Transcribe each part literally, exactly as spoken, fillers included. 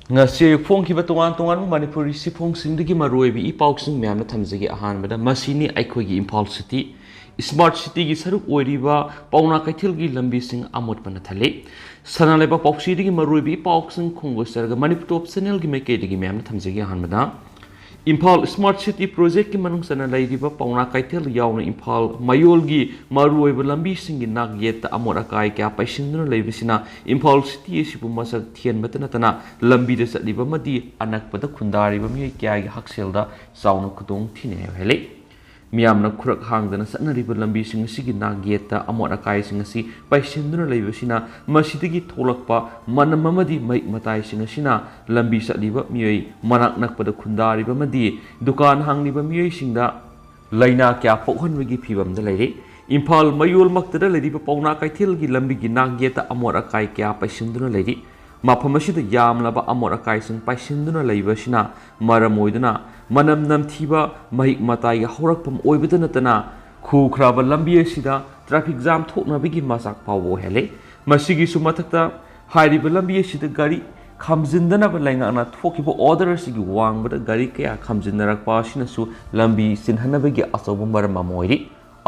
ꯉꯁꯤ ꯑꯌꯨꯛ ꯐꯣꯡꯈꯤꯕ ꯇꯣꯉꯥꯟ ꯇꯣꯉꯥꯟꯕ ꯃꯅꯤꯄꯨꯔꯤ ꯁꯤꯐꯣꯡꯁꯤꯡꯗꯒꯤ ꯃꯔꯨꯑꯣꯏꯕ ꯏ ꯄꯥꯎꯁꯤꯡ ꯃꯌꯥꯝꯅ ꯊꯝꯖꯒꯦ꯫ ꯑꯍꯥꯟꯕꯗ ꯃꯁꯤꯅꯤ ꯑꯩꯈꯣꯏꯒꯤ ꯏꯝꯐꯥꯜ ꯁꯤꯇꯤ ꯁ꯭ꯃꯥꯔꯠ ꯁꯤꯇꯤꯒꯤ ꯁꯔꯨꯛ ꯑꯣꯏꯔꯤꯕ ꯄꯥꯎꯅꯥ ꯀꯩꯊꯦꯜꯒꯤ ꯂꯝꯕꯤꯁꯤꯡ ꯑꯃꯣꯠꯄꯅ ꯊꯜꯂꯤ꯫ ꯁꯅꯥ ꯂꯩꯕꯥꯛ ꯄꯥꯎꯁꯤꯗꯒꯤ ꯃꯔꯨꯑꯣꯏꯕ ꯏ ꯄꯥꯎꯁꯤꯡ ꯈꯣꯡꯕ ꯆꯔꯒ ꯃꯅꯤꯄꯨꯔ ꯇꯣꯞ ꯆꯦꯅꯦꯜꯒꯤ ꯃꯥꯏꯀꯩꯗꯒꯤ ꯃꯌꯥꯝꯅ ꯊꯝꯖꯒꯦ꯫ ꯑꯍꯥꯟꯕꯗ ꯏꯝꯐꯥꯜ ꯁ꯭ꯃꯥꯔꯠ ꯁꯤꯇꯤ ꯄ꯭ꯔꯣꯖꯦꯛꯀꯤ ꯃꯅꯨꯡ ꯆꯟꯅ ꯂꯩꯔꯤꯕ ꯄꯥꯎꯅꯥ ꯀꯩꯊꯦꯜ ꯌꯥꯎꯅ ꯏꯝꯐꯥꯜ ꯃꯌꯣꯜꯒꯤ ꯃꯔꯨꯑꯣꯏꯕ ꯂꯝꯕꯤꯁꯤꯡꯒꯤ ꯅꯥꯛ ꯌꯦꯠꯇ ꯑꯃꯣꯠ ꯑꯀꯥꯏ ꯀꯌꯥ ꯄꯩꯁꯤꯟꯗꯨꯅ ꯂꯩꯕꯁꯤꯅ ꯏꯝꯐꯥꯜ ꯁꯤꯇꯤ ꯑꯁꯤꯕꯨ ꯃꯁꯛ ꯊꯤꯍꯟꯕꯇ ꯅꯠꯇꯅ ꯂꯝꯕꯤꯗ ꯆꯠꯂꯤꯕ ꯑꯃꯗꯤ ꯑꯅꯛꯄꯗ ꯈꯨꯟꯗꯥꯔꯤꯕ ꯃꯤꯑꯣꯏ ꯀꯌꯥꯒꯤ ꯍꯛꯁꯦꯜꯗ ꯆꯥꯎꯅ ꯈꯨꯗꯣꯡ ꯊꯤꯅꯤꯡꯉꯥꯏ ꯑꯣꯏꯍꯜꯂꯤ꯫ ꯃꯤꯌꯥꯝꯅ ꯈꯨꯔꯛ ꯍꯥꯡꯗꯅ ꯆꯠꯅꯔꯤꯕ ꯂꯝꯕꯤꯁꯤꯡ ꯑꯁꯤꯒꯤ ꯅꯥꯛ ꯌꯦꯠꯇ ꯑꯃꯣꯠ ꯑꯀꯥꯏꯁꯤꯡ ꯑꯁꯤ ꯄꯩꯁꯤꯟꯗꯨꯅ ꯂꯩꯕꯁꯤꯅ ꯃꯁꯤꯗꯒꯤ ꯊꯣꯛꯂꯛꯄ ꯃꯅꯝ ꯑꯃꯗꯤ ꯃꯍꯤꯛ ꯃꯇꯥꯏꯁꯤꯡ ꯑꯁꯤꯅ ꯂꯝꯕꯤ ꯆꯠꯂꯤꯕ ꯃꯤꯑꯣꯏ, ꯃꯅꯥꯛ ꯅꯛꯄꯗ ꯈꯨꯟꯗꯥꯔꯤꯕ ꯑꯃꯗꯤ ꯗꯨꯀꯥꯟ ꯍꯥꯡꯂꯤꯕ ꯃꯤꯑꯣꯏꯁꯤꯡꯗ ꯂꯥꯏꯅꯥ ꯀꯌꯥ ꯄꯣꯛꯍꯟꯕꯒꯤ ꯐꯤꯚꯝꯗ ꯂꯩꯔꯤ꯫ ꯏꯝꯐꯥꯜ ꯃꯌꯣꯜꯃꯛꯇꯗ ꯂꯩꯔꯤꯕ ꯄꯥꯎꯅꯥ ꯀꯩꯊꯦꯜꯒꯤ ꯂꯝꯕꯤꯒꯤ ꯅꯥꯛ ꯌꯦꯠꯇ ꯑꯃꯣꯠ ꯑꯀꯥꯏ ꯀꯌꯥ ꯄꯩꯁꯤꯟꯗꯨꯅ ꯂꯩꯔꯤ꯫ ꯃꯐꯝ ꯑꯁꯤꯗ ꯌꯥꯝꯂꯕ ꯑꯃꯣꯠ ꯑꯀꯥꯏꯁꯤꯡ ꯄꯩꯁꯤꯟꯗꯨꯅ ꯂꯩꯕ ꯑꯁꯤꯅ ꯃꯔꯝ ꯑꯣꯏꯗꯨꯅ ꯃꯅꯝ ꯅꯝꯊꯤꯕ ꯃꯍꯤꯛ ꯃꯇꯥꯏꯒꯤ ꯍꯧꯔꯛꯐꯝ ꯑꯣꯏꯕꯇ ꯅꯠꯇꯅ ꯈꯨꯈ꯭ꯔꯕ ꯂꯝꯕꯤ ꯑꯁꯤꯗ ꯇ꯭ꯔꯥꯐꯤꯛ ꯖꯥꯝ ꯊꯣꯛꯅꯕꯒꯤ ꯃꯆꯥꯛ ꯐꯥꯎꯕ ꯑꯣꯏꯍꯜꯂꯤ꯫ ꯃꯁꯤꯒꯤꯁꯨ ꯃꯊꯛꯇ ꯍꯥꯏꯔꯤꯕ ꯂꯝꯕꯤ ꯑꯁꯤꯗ ꯒꯥꯔꯤ ꯈꯥꯝꯖꯤꯟꯗꯅꯕ ꯂꯩꯉꯥꯛꯅ ꯊꯣꯛꯈꯤꯕ ꯑꯣꯔꯗꯔ ꯑꯁꯤꯒꯤ ꯋꯥꯡꯃꯗ ꯒꯥꯔꯤ ꯀꯌꯥ ꯈꯥꯝꯖꯤꯟꯅꯔꯛꯄ ꯑꯁꯤꯅꯁꯨ ꯂꯝꯕꯤ ꯆꯤꯟꯍꯟꯅꯕꯒꯤ ꯑꯆꯧꯕ ꯃꯔꯝ ꯑꯃ ꯑꯣꯏꯔꯤ꯫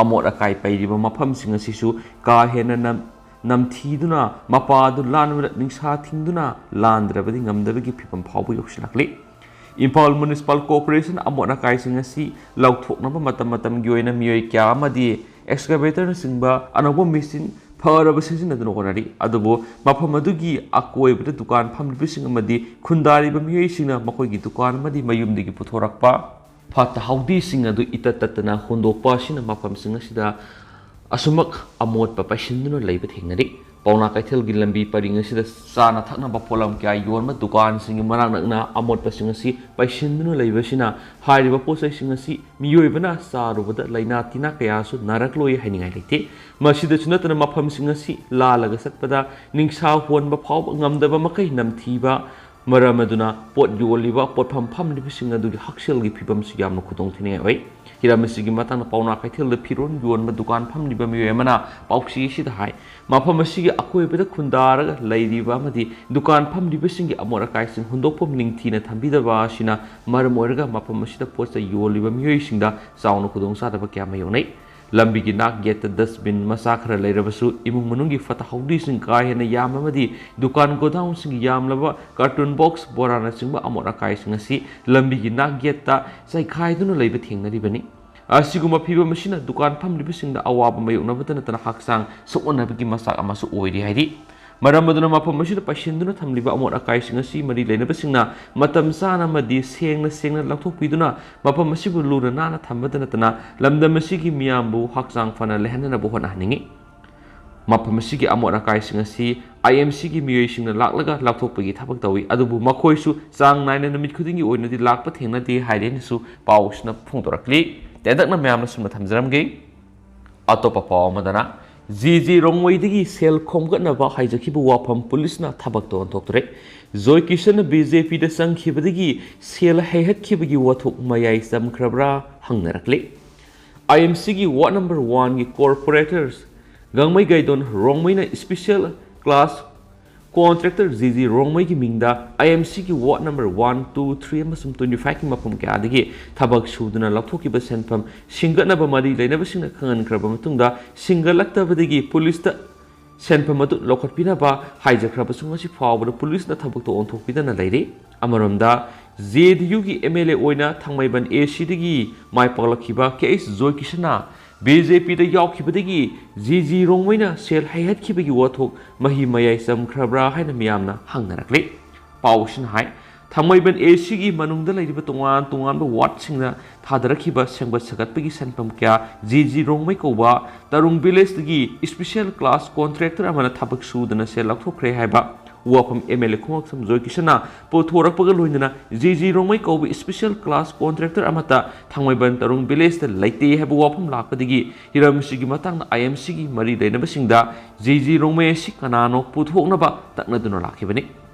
ꯑꯃꯣꯠ ꯑꯀꯥꯏ ꯄꯩꯔꯤꯕ ꯃꯐꯝꯁꯤꯡ ꯑꯁꯤꯁꯨ ꯀꯥ ꯍꯦꯟꯅ ꯅꯝ-, ꯅꯝꯊꯤꯗꯨꯅ ꯃꯄꯥ ꯑꯗꯨ ꯂꯥꯟꯕꯗ ꯅꯤꯡꯁꯥ ꯊꯤꯡꯗꯨꯅ ꯂꯥꯟꯗ꯭ꯔꯕꯗꯤ ꯉꯝꯗꯕꯒꯤ ꯐꯤꯚꯝ ꯐꯥꯎꯕ ꯌꯧꯁꯤꯜꯂꯛꯂꯤ꯫ ꯏꯝꯐꯥꯜ ꯃ꯭ꯌꯨꯅꯤꯁꯤꯄꯥꯜ ꯀꯣꯔꯄꯣꯔꯦꯁꯟ ꯑꯃꯣꯠ ꯑꯀꯥꯏꯁꯤꯡ ꯑꯁꯤ ꯂꯧꯊꯣꯛꯅꯕ ꯃꯇꯝ ꯃꯇꯝꯒꯤ ꯑꯣꯏꯅ ꯃꯤꯑꯣꯏ ꯀꯌꯥ ꯑꯃꯗꯤ ꯑꯦꯛꯁꯀꯥꯚꯦꯇꯔꯅꯆꯤꯡꯕ ꯑꯅꯧꯕ ꯃꯦꯆꯤꯟ ꯐꯔꯕ ꯁꯤꯖꯤꯟꯅꯗꯨꯅ ꯍꯣꯠꯅꯔꯤ꯫ ꯑꯗꯨꯕꯨ ꯃꯐꯝ ꯑꯗꯨꯒꯤ ꯑꯀꯣꯏꯕꯗ ꯗꯨꯀꯥꯟ ꯐꯝꯂꯤꯕꯁꯤꯡ ꯑꯃꯗꯤ ꯈꯨꯟꯗꯥꯔꯤꯕ ꯃꯤꯑꯣꯏꯁꯤꯡꯅ ꯃꯈꯣꯏꯒꯤ ꯗꯨꯀꯥꯟ ꯑꯃꯗꯤ ꯃꯌꯨꯝꯗꯒꯤ ꯄꯨꯊꯣꯔꯛꯄ ꯐꯠꯇ ꯍꯥꯎꯗꯤꯁꯤꯡ ꯑꯗꯨ ꯏꯇꯠ ꯇꯠꯇꯅ ꯍꯨꯟꯗꯣꯛꯄ ꯑꯁꯤꯅ ꯃꯐꯝꯁꯤꯡ ꯑꯁꯤꯗ ꯑꯁꯨꯃꯛ ꯑꯃꯣꯠꯄ ꯄꯩꯁꯤꯟꯗꯨꯅ ꯂꯩꯕ ꯊꯦꯡꯅꯔꯤ꯫ ꯄꯥꯎꯅꯥ ꯀꯩꯊꯦꯜꯒꯤ ꯂꯝꯕꯤ ꯄꯔꯤꯡ ꯑꯁꯤꯗ ꯆꯥꯅ ꯊꯛꯅꯕ ꯄꯣꯠꯂꯝ ꯀꯌꯥ ꯌꯣꯟꯕ ꯗꯨꯀꯥꯟꯁꯤꯡꯒꯤ ꯃꯅꯥꯛ ꯅꯛꯅ ꯑꯃꯣꯠꯄꯁꯤꯡ ꯑꯁꯤ ꯄꯩꯁꯤꯟꯗꯨꯅ ꯂꯩꯕꯁꯤꯅ ꯍꯥꯏꯔꯤꯕ ꯄꯣꯠꯆꯩꯁꯤꯡ ꯑꯁꯤ ꯃꯤꯑꯣꯏꯕꯅ ꯆꯥꯔꯨꯕꯗ ꯂꯥꯏꯅꯥ ꯇꯤꯟꯅꯥ ꯀꯌꯥꯁꯨ ꯅꯥꯔꯛꯂꯣꯏ ꯍꯥꯏꯅꯤꯡꯉꯥꯏ ꯂꯩꯇꯦ꯫ ꯃꯁꯤꯗꯁꯨ ꯅꯠꯇꯅ ꯃꯐꯝꯁꯤꯡ ꯑꯁꯤ ꯂꯥꯜꯂꯒ ꯆꯠꯄꯗ ꯅꯤꯡꯁꯥ ꯍꯣꯟꯕ ꯐꯥꯎꯕ ꯉꯝꯗꯕ ꯃꯈꯩ ꯅꯝꯊꯤꯕ ꯃꯔꯝ ꯑꯗꯨꯅ ꯄꯣꯠ ꯌꯣꯜꯂꯤꯕ, ꯄꯣꯠꯐꯝ ꯐꯝꯂꯤꯕꯁꯤꯡ ꯑꯗꯨꯒꯤ ꯍꯛꯁꯦꯜꯒꯤ ꯐꯤꯕꯝꯁꯤ ꯌꯥꯝꯅ ꯈꯨꯗꯣꯡꯊꯤꯅꯤꯡꯉꯥꯏ ꯑꯣꯏ꯫ ꯍꯤꯔꯝ ꯑꯁꯤꯒꯤ ꯃꯇꯥꯡꯗ ꯄꯥꯎꯅꯥ ꯀꯩꯊꯦꯜꯗ ꯐꯤꯔꯣꯜ ꯌꯣꯟꯕ ꯗꯨꯀꯥꯟ ꯐꯝꯂꯤꯕ ꯃꯤꯑꯣꯏ ꯑꯃꯅ ꯄꯥꯎꯆꯦ ꯑꯁꯤꯗ ꯍꯥꯏ, ꯃꯐꯝ ꯑꯁꯤꯒꯤ ꯑꯀꯣꯏꯕꯗ ꯈꯨꯟꯗꯥꯔꯒ ꯂꯩꯔꯤꯕ ꯑꯃꯗꯤ ꯗꯨꯀꯥꯟ ꯐꯝꯂꯤꯕꯁꯤꯡꯒꯤ ꯑꯃꯣꯠ ꯑꯀꯥꯏꯁꯤꯡ ꯍꯨꯟꯗꯣꯛꯐꯝ ꯅꯤꯡꯊꯤꯅ ꯊꯝꯕꯤꯗꯕ ꯑꯁꯤꯅ ꯃꯔꯝ ꯑꯣꯏꯔꯒ ꯃꯐꯝ ꯑꯁꯤꯗ ꯄꯣꯠ ꯆꯩ ꯌꯣꯜꯂꯤꯕ ꯃꯤꯑꯣꯏꯁꯤꯡꯗ ꯆꯥꯎꯅ ꯈꯨꯗꯣꯡꯆꯥꯗꯕ ꯀꯌꯥ ꯃꯥꯌꯣꯛꯅꯩ꯫ ꯂꯝꯕꯤꯒꯤ ꯅꯥꯛ ꯌꯦꯠꯇ dustbin ꯃꯆꯥ ꯈꯔ ꯂꯩꯔꯕꯁꯨ, ꯏꯃꯨꯡ ꯃꯅꯨꯡꯒꯤ ꯐꯠꯇ ꯍꯥꯎꯗꯤꯁꯤꯡ ꯀꯥ ꯍꯦꯟꯅ ꯌꯥꯝꯕ ꯑꯃꯗꯤ ꯗꯨꯀꯥꯟ ꯒꯣꯗꯥꯎꯟꯁꯤꯡ ꯌꯥꯝꯂꯕ carton box, ꯕꯣꯔꯥꯅꯆꯤꯡꯕ ꯑꯃꯣꯠ ꯑꯀꯥꯏꯁꯤꯡ ꯑꯁꯤ ꯂꯝꯕꯤꯒꯤ ꯅꯥꯛ ꯌꯦꯠꯇ ꯆꯥꯏꯈꯥꯏꯗꯨꯅ ꯂꯩꯕ ꯊꯦꯡꯅꯔꯤꯕꯅꯤ꯫ ꯑꯁꯤꯒꯨꯝꯕ ꯐꯤꯕꯝ ꯑꯁꯤꯅ ꯗꯨꯀꯥꯟ ꯐꯝꯂꯤꯕꯁꯤꯡꯗ ꯑꯋꯥꯕ ꯃꯥꯌꯣꯛꯅꯕꯇ ꯅꯠꯇꯅ ꯍꯛꯆꯥꯡ ꯁꯣꯛꯅꯅꯕꯒꯤ ꯃꯆꯥꯛ ꯑꯃꯁꯨ ꯑꯣꯏꯔꯤ ꯍꯥꯏꯔꯤ꯫ ꯃꯔꯝ ꯑꯗꯨꯅ ꯃꯐꯝ ꯑꯁꯤꯗ ꯄꯩꯁꯤꯟꯗꯨꯅ ꯊꯝꯂꯤꯕ ꯑꯃꯣꯠ ꯑꯀꯥꯏꯁꯤꯡ ꯑꯁꯤ ꯃꯔꯤ ꯂꯩꯅꯕꯁꯤꯡꯅ ꯃꯇꯝ ꯆꯥꯅ ꯑꯃꯗꯤ ꯁꯦꯡꯅ ꯁꯦꯡꯅ ꯂꯧꯊꯣꯛꯄꯤꯗꯨꯅ ꯃꯐꯝ ꯑꯁꯤꯕꯨ ꯂꯨꯅ ꯅꯥꯟꯅ ꯊꯝꯕꯇ ꯅꯠꯇꯅ ꯂꯝꯗꯝ ꯑꯁꯤꯒꯤ ꯃꯤꯌꯥꯝꯕꯨ ꯍꯛꯆꯥꯡ ꯐꯅ ꯂꯩꯍꯟꯅꯅꯕ ꯍꯣꯠꯅꯍꯟꯅꯤꯡꯏ꯫ ꯃꯐꯝ ꯑꯁꯤꯒꯤ ꯑꯃꯣꯠ ꯑꯀꯥꯏꯁꯤꯡ ꯑꯁꯤ IMCꯒꯤ ꯃꯤꯑꯣꯏꯁꯤꯡꯅ ꯂꯥꯛꯂꯒ ꯂꯧꯊꯣꯛꯄꯒꯤ ꯊꯕꯛ ꯇꯧꯏ, ꯑꯗꯨꯕꯨ ꯃꯈꯣꯏꯁꯨ ꯆꯥꯡ ꯅꯥꯏꯅ ꯅꯨꯃꯤꯠ ꯈꯨꯗꯤꯡꯒꯤ ꯑꯣꯏꯅꯗꯤ ꯂꯥꯛꯄ ꯊꯦꯡꯅꯗꯦ ꯍꯥꯏꯔꯦꯅꯁꯨ ꯄꯥꯎꯁꯤꯅ ꯐꯣꯡꯗꯣꯔꯛꯂꯤ꯫ ꯇꯦꯟꯇꯛꯅ ꯃꯌꯥꯝꯅ ꯁꯨꯝꯅ ꯊꯝꯖꯔꯝꯒꯦ꯫ ꯑꯇꯣꯞꯄ ꯄꯥꯎ ꯑꯃꯗꯅ, ꯖꯤ ꯖꯤ ꯔꯣꯡꯃꯩꯗꯒꯤ ꯁꯦꯜ ꯈꯣꯝꯒꯠꯅꯕ ꯍꯥꯏꯖꯈꯤꯕ ꯋꯥꯐꯝ ꯄꯨꯂꯤꯁꯅ ꯊꯕꯛꯇ ꯑꯣꯟꯊꯣꯛꯇ꯭ꯔꯦ꯫ ꯖꯣꯏ ꯀꯤꯁꯟꯅ BJPꯗ ꯆꯪꯈꯤꯕꯗꯒꯤ ꯁꯦꯜ ꯍꯩꯍꯠꯈꯤꯕꯒꯤ ꯋꯥꯊꯣꯛ ꯃꯌꯥꯏ ꯆꯝꯈ꯭ꯔꯕ꯭ꯔꯥ ꯍꯪꯅꯔꯛꯂꯤ꯫ IMCꯒꯤ ward number oneꯒꯤ corporator ꯒꯥꯡꯃꯩ ꯒꯥꯏꯗꯣꯟ ꯔꯣꯡꯃꯩꯅ special class contractor G G ꯔꯣꯡꯃꯩꯒꯤ ꯃꯤꯡꯗ IMCꯒꯤ ward number one, two, three ꯑꯃꯁꯨꯡ twenty fiveꯀꯤ ꯃꯐꯝ ꯀꯌꯥꯗꯒꯤ ꯊꯕꯛ ꯁꯨꯗꯨꯅ ꯂꯧꯊꯣꯛꯈꯤꯕ ꯁꯦꯟꯐꯝ ꯁꯤꯡꯒꯠꯅꯕ ꯃꯔꯤ ꯂꯩꯅꯕꯁꯤꯡꯅ ꯈꯪꯍꯟꯈ꯭ꯔꯕ ꯃꯇꯨꯡꯗ, ꯁꯤꯡꯒꯠꯂꯛꯇꯕꯗꯒꯤ ꯄꯨꯂꯤꯁꯇ ꯁꯦꯟꯐꯝ ꯑꯗꯨ ꯂꯧꯈꯠꯄꯤꯅꯕ ꯍꯥꯏꯖꯈ꯭ꯔꯕꯁꯨ ꯉꯁꯤ ꯐꯥꯎꯕꯗ ꯄꯨꯂꯤꯁꯅ ꯊꯕꯛꯇꯨ ꯑꯣꯟꯊꯣꯛꯄꯤꯗꯅ ꯂꯩꯔꯤ꯫ ꯑꯃꯔꯣꯝꯗ, JDUꯒꯤ MLA ꯑꯣꯏꯅ ꯊꯥꯡꯃꯩꯕꯟ ACꯗꯒꯤ ꯃꯥꯏ ꯄꯥꯛꯂꯛꯈꯤꯕ ꯀꯦ ꯑꯩꯆ ꯖꯣꯏ ꯀꯤꯁꯟꯅ BJPꯗ ꯌꯥꯎꯈꯤꯕꯗꯒꯤ ꯖꯤ ꯖꯤ ꯔꯣꯡꯃꯩꯅ ꯁꯦꯜ ꯍꯩꯍꯠꯈꯤꯕꯒꯤ ꯋꯥꯊꯣꯛ ꯃꯍꯤ ꯃꯌꯥꯏ ꯆꯝꯈ꯭ꯔꯕ꯭ꯔꯥ ꯍꯥꯏꯅ ꯃꯤꯌꯥꯝꯅ ꯍꯪꯅꯔꯛꯂꯤ꯫ ꯄꯥꯎꯁꯤꯅ ꯍꯥꯏ, ꯊꯥꯡꯃꯩꯕꯟ ACꯒꯤ ꯃꯅꯨꯡꯗ ꯂꯩꯔꯤꯕ ꯇꯣꯉꯥꯟ ꯇꯣꯉꯥꯟꯕ wardꯁꯤꯡꯅ ꯊꯥꯗꯔꯛꯈꯤꯕ ꯁꯦꯝꯒꯠ ꯁꯥꯒꯠꯄꯒꯤ ꯁꯦꯟꯐꯝ ꯀꯌꯥ ꯖꯤ ꯖꯤ ꯔꯣꯡꯃꯩ ꯀꯧꯕ ꯇꯔꯨꯡ villageꯇꯒꯤ special class contractor ꯑꯃꯅ ꯊꯕꯛ ꯁꯨꯗꯅ ꯁꯦꯜ ꯂꯧꯊꯣꯛꯈ꯭ꯔꯦ ꯍꯥꯏꯕ ꯋꯥꯐꯝ MLA ꯈꯣꯡꯉꯥꯛꯁꯝ ꯖꯣꯏ ꯀꯤꯁꯟꯅ ꯄꯨꯊꯣꯔꯛꯄꯒ ꯂꯣꯏꯅꯅ ꯖꯤ ꯖꯤ ꯔꯣꯡꯃꯩ ꯀꯧꯕ special class contractor ꯑꯃꯠꯇ ꯊꯥꯡꯃꯩꯕꯟ ꯇꯔꯨꯡ villageꯇ ꯂꯩꯇꯦ ꯍꯥꯏꯕ ꯋꯥꯐꯝ ꯂꯥꯛꯄꯗꯒꯤ ꯍꯤꯔꯝ ꯑꯁꯤꯒꯤ ꯃꯇꯥꯡꯗ IMCꯒꯤ ꯃꯔꯤ ꯂꯩꯅꯕꯁꯤꯡꯗ ꯖꯤ ꯖꯤ ꯔꯣꯡꯃꯩ ꯑꯁꯤ ꯀꯅꯥꯅꯣ ꯄꯨꯊꯣꯛꯅꯕ ꯇꯛꯅꯗꯨꯅ ꯂꯥꯛꯈꯤꯕꯅꯤ꯫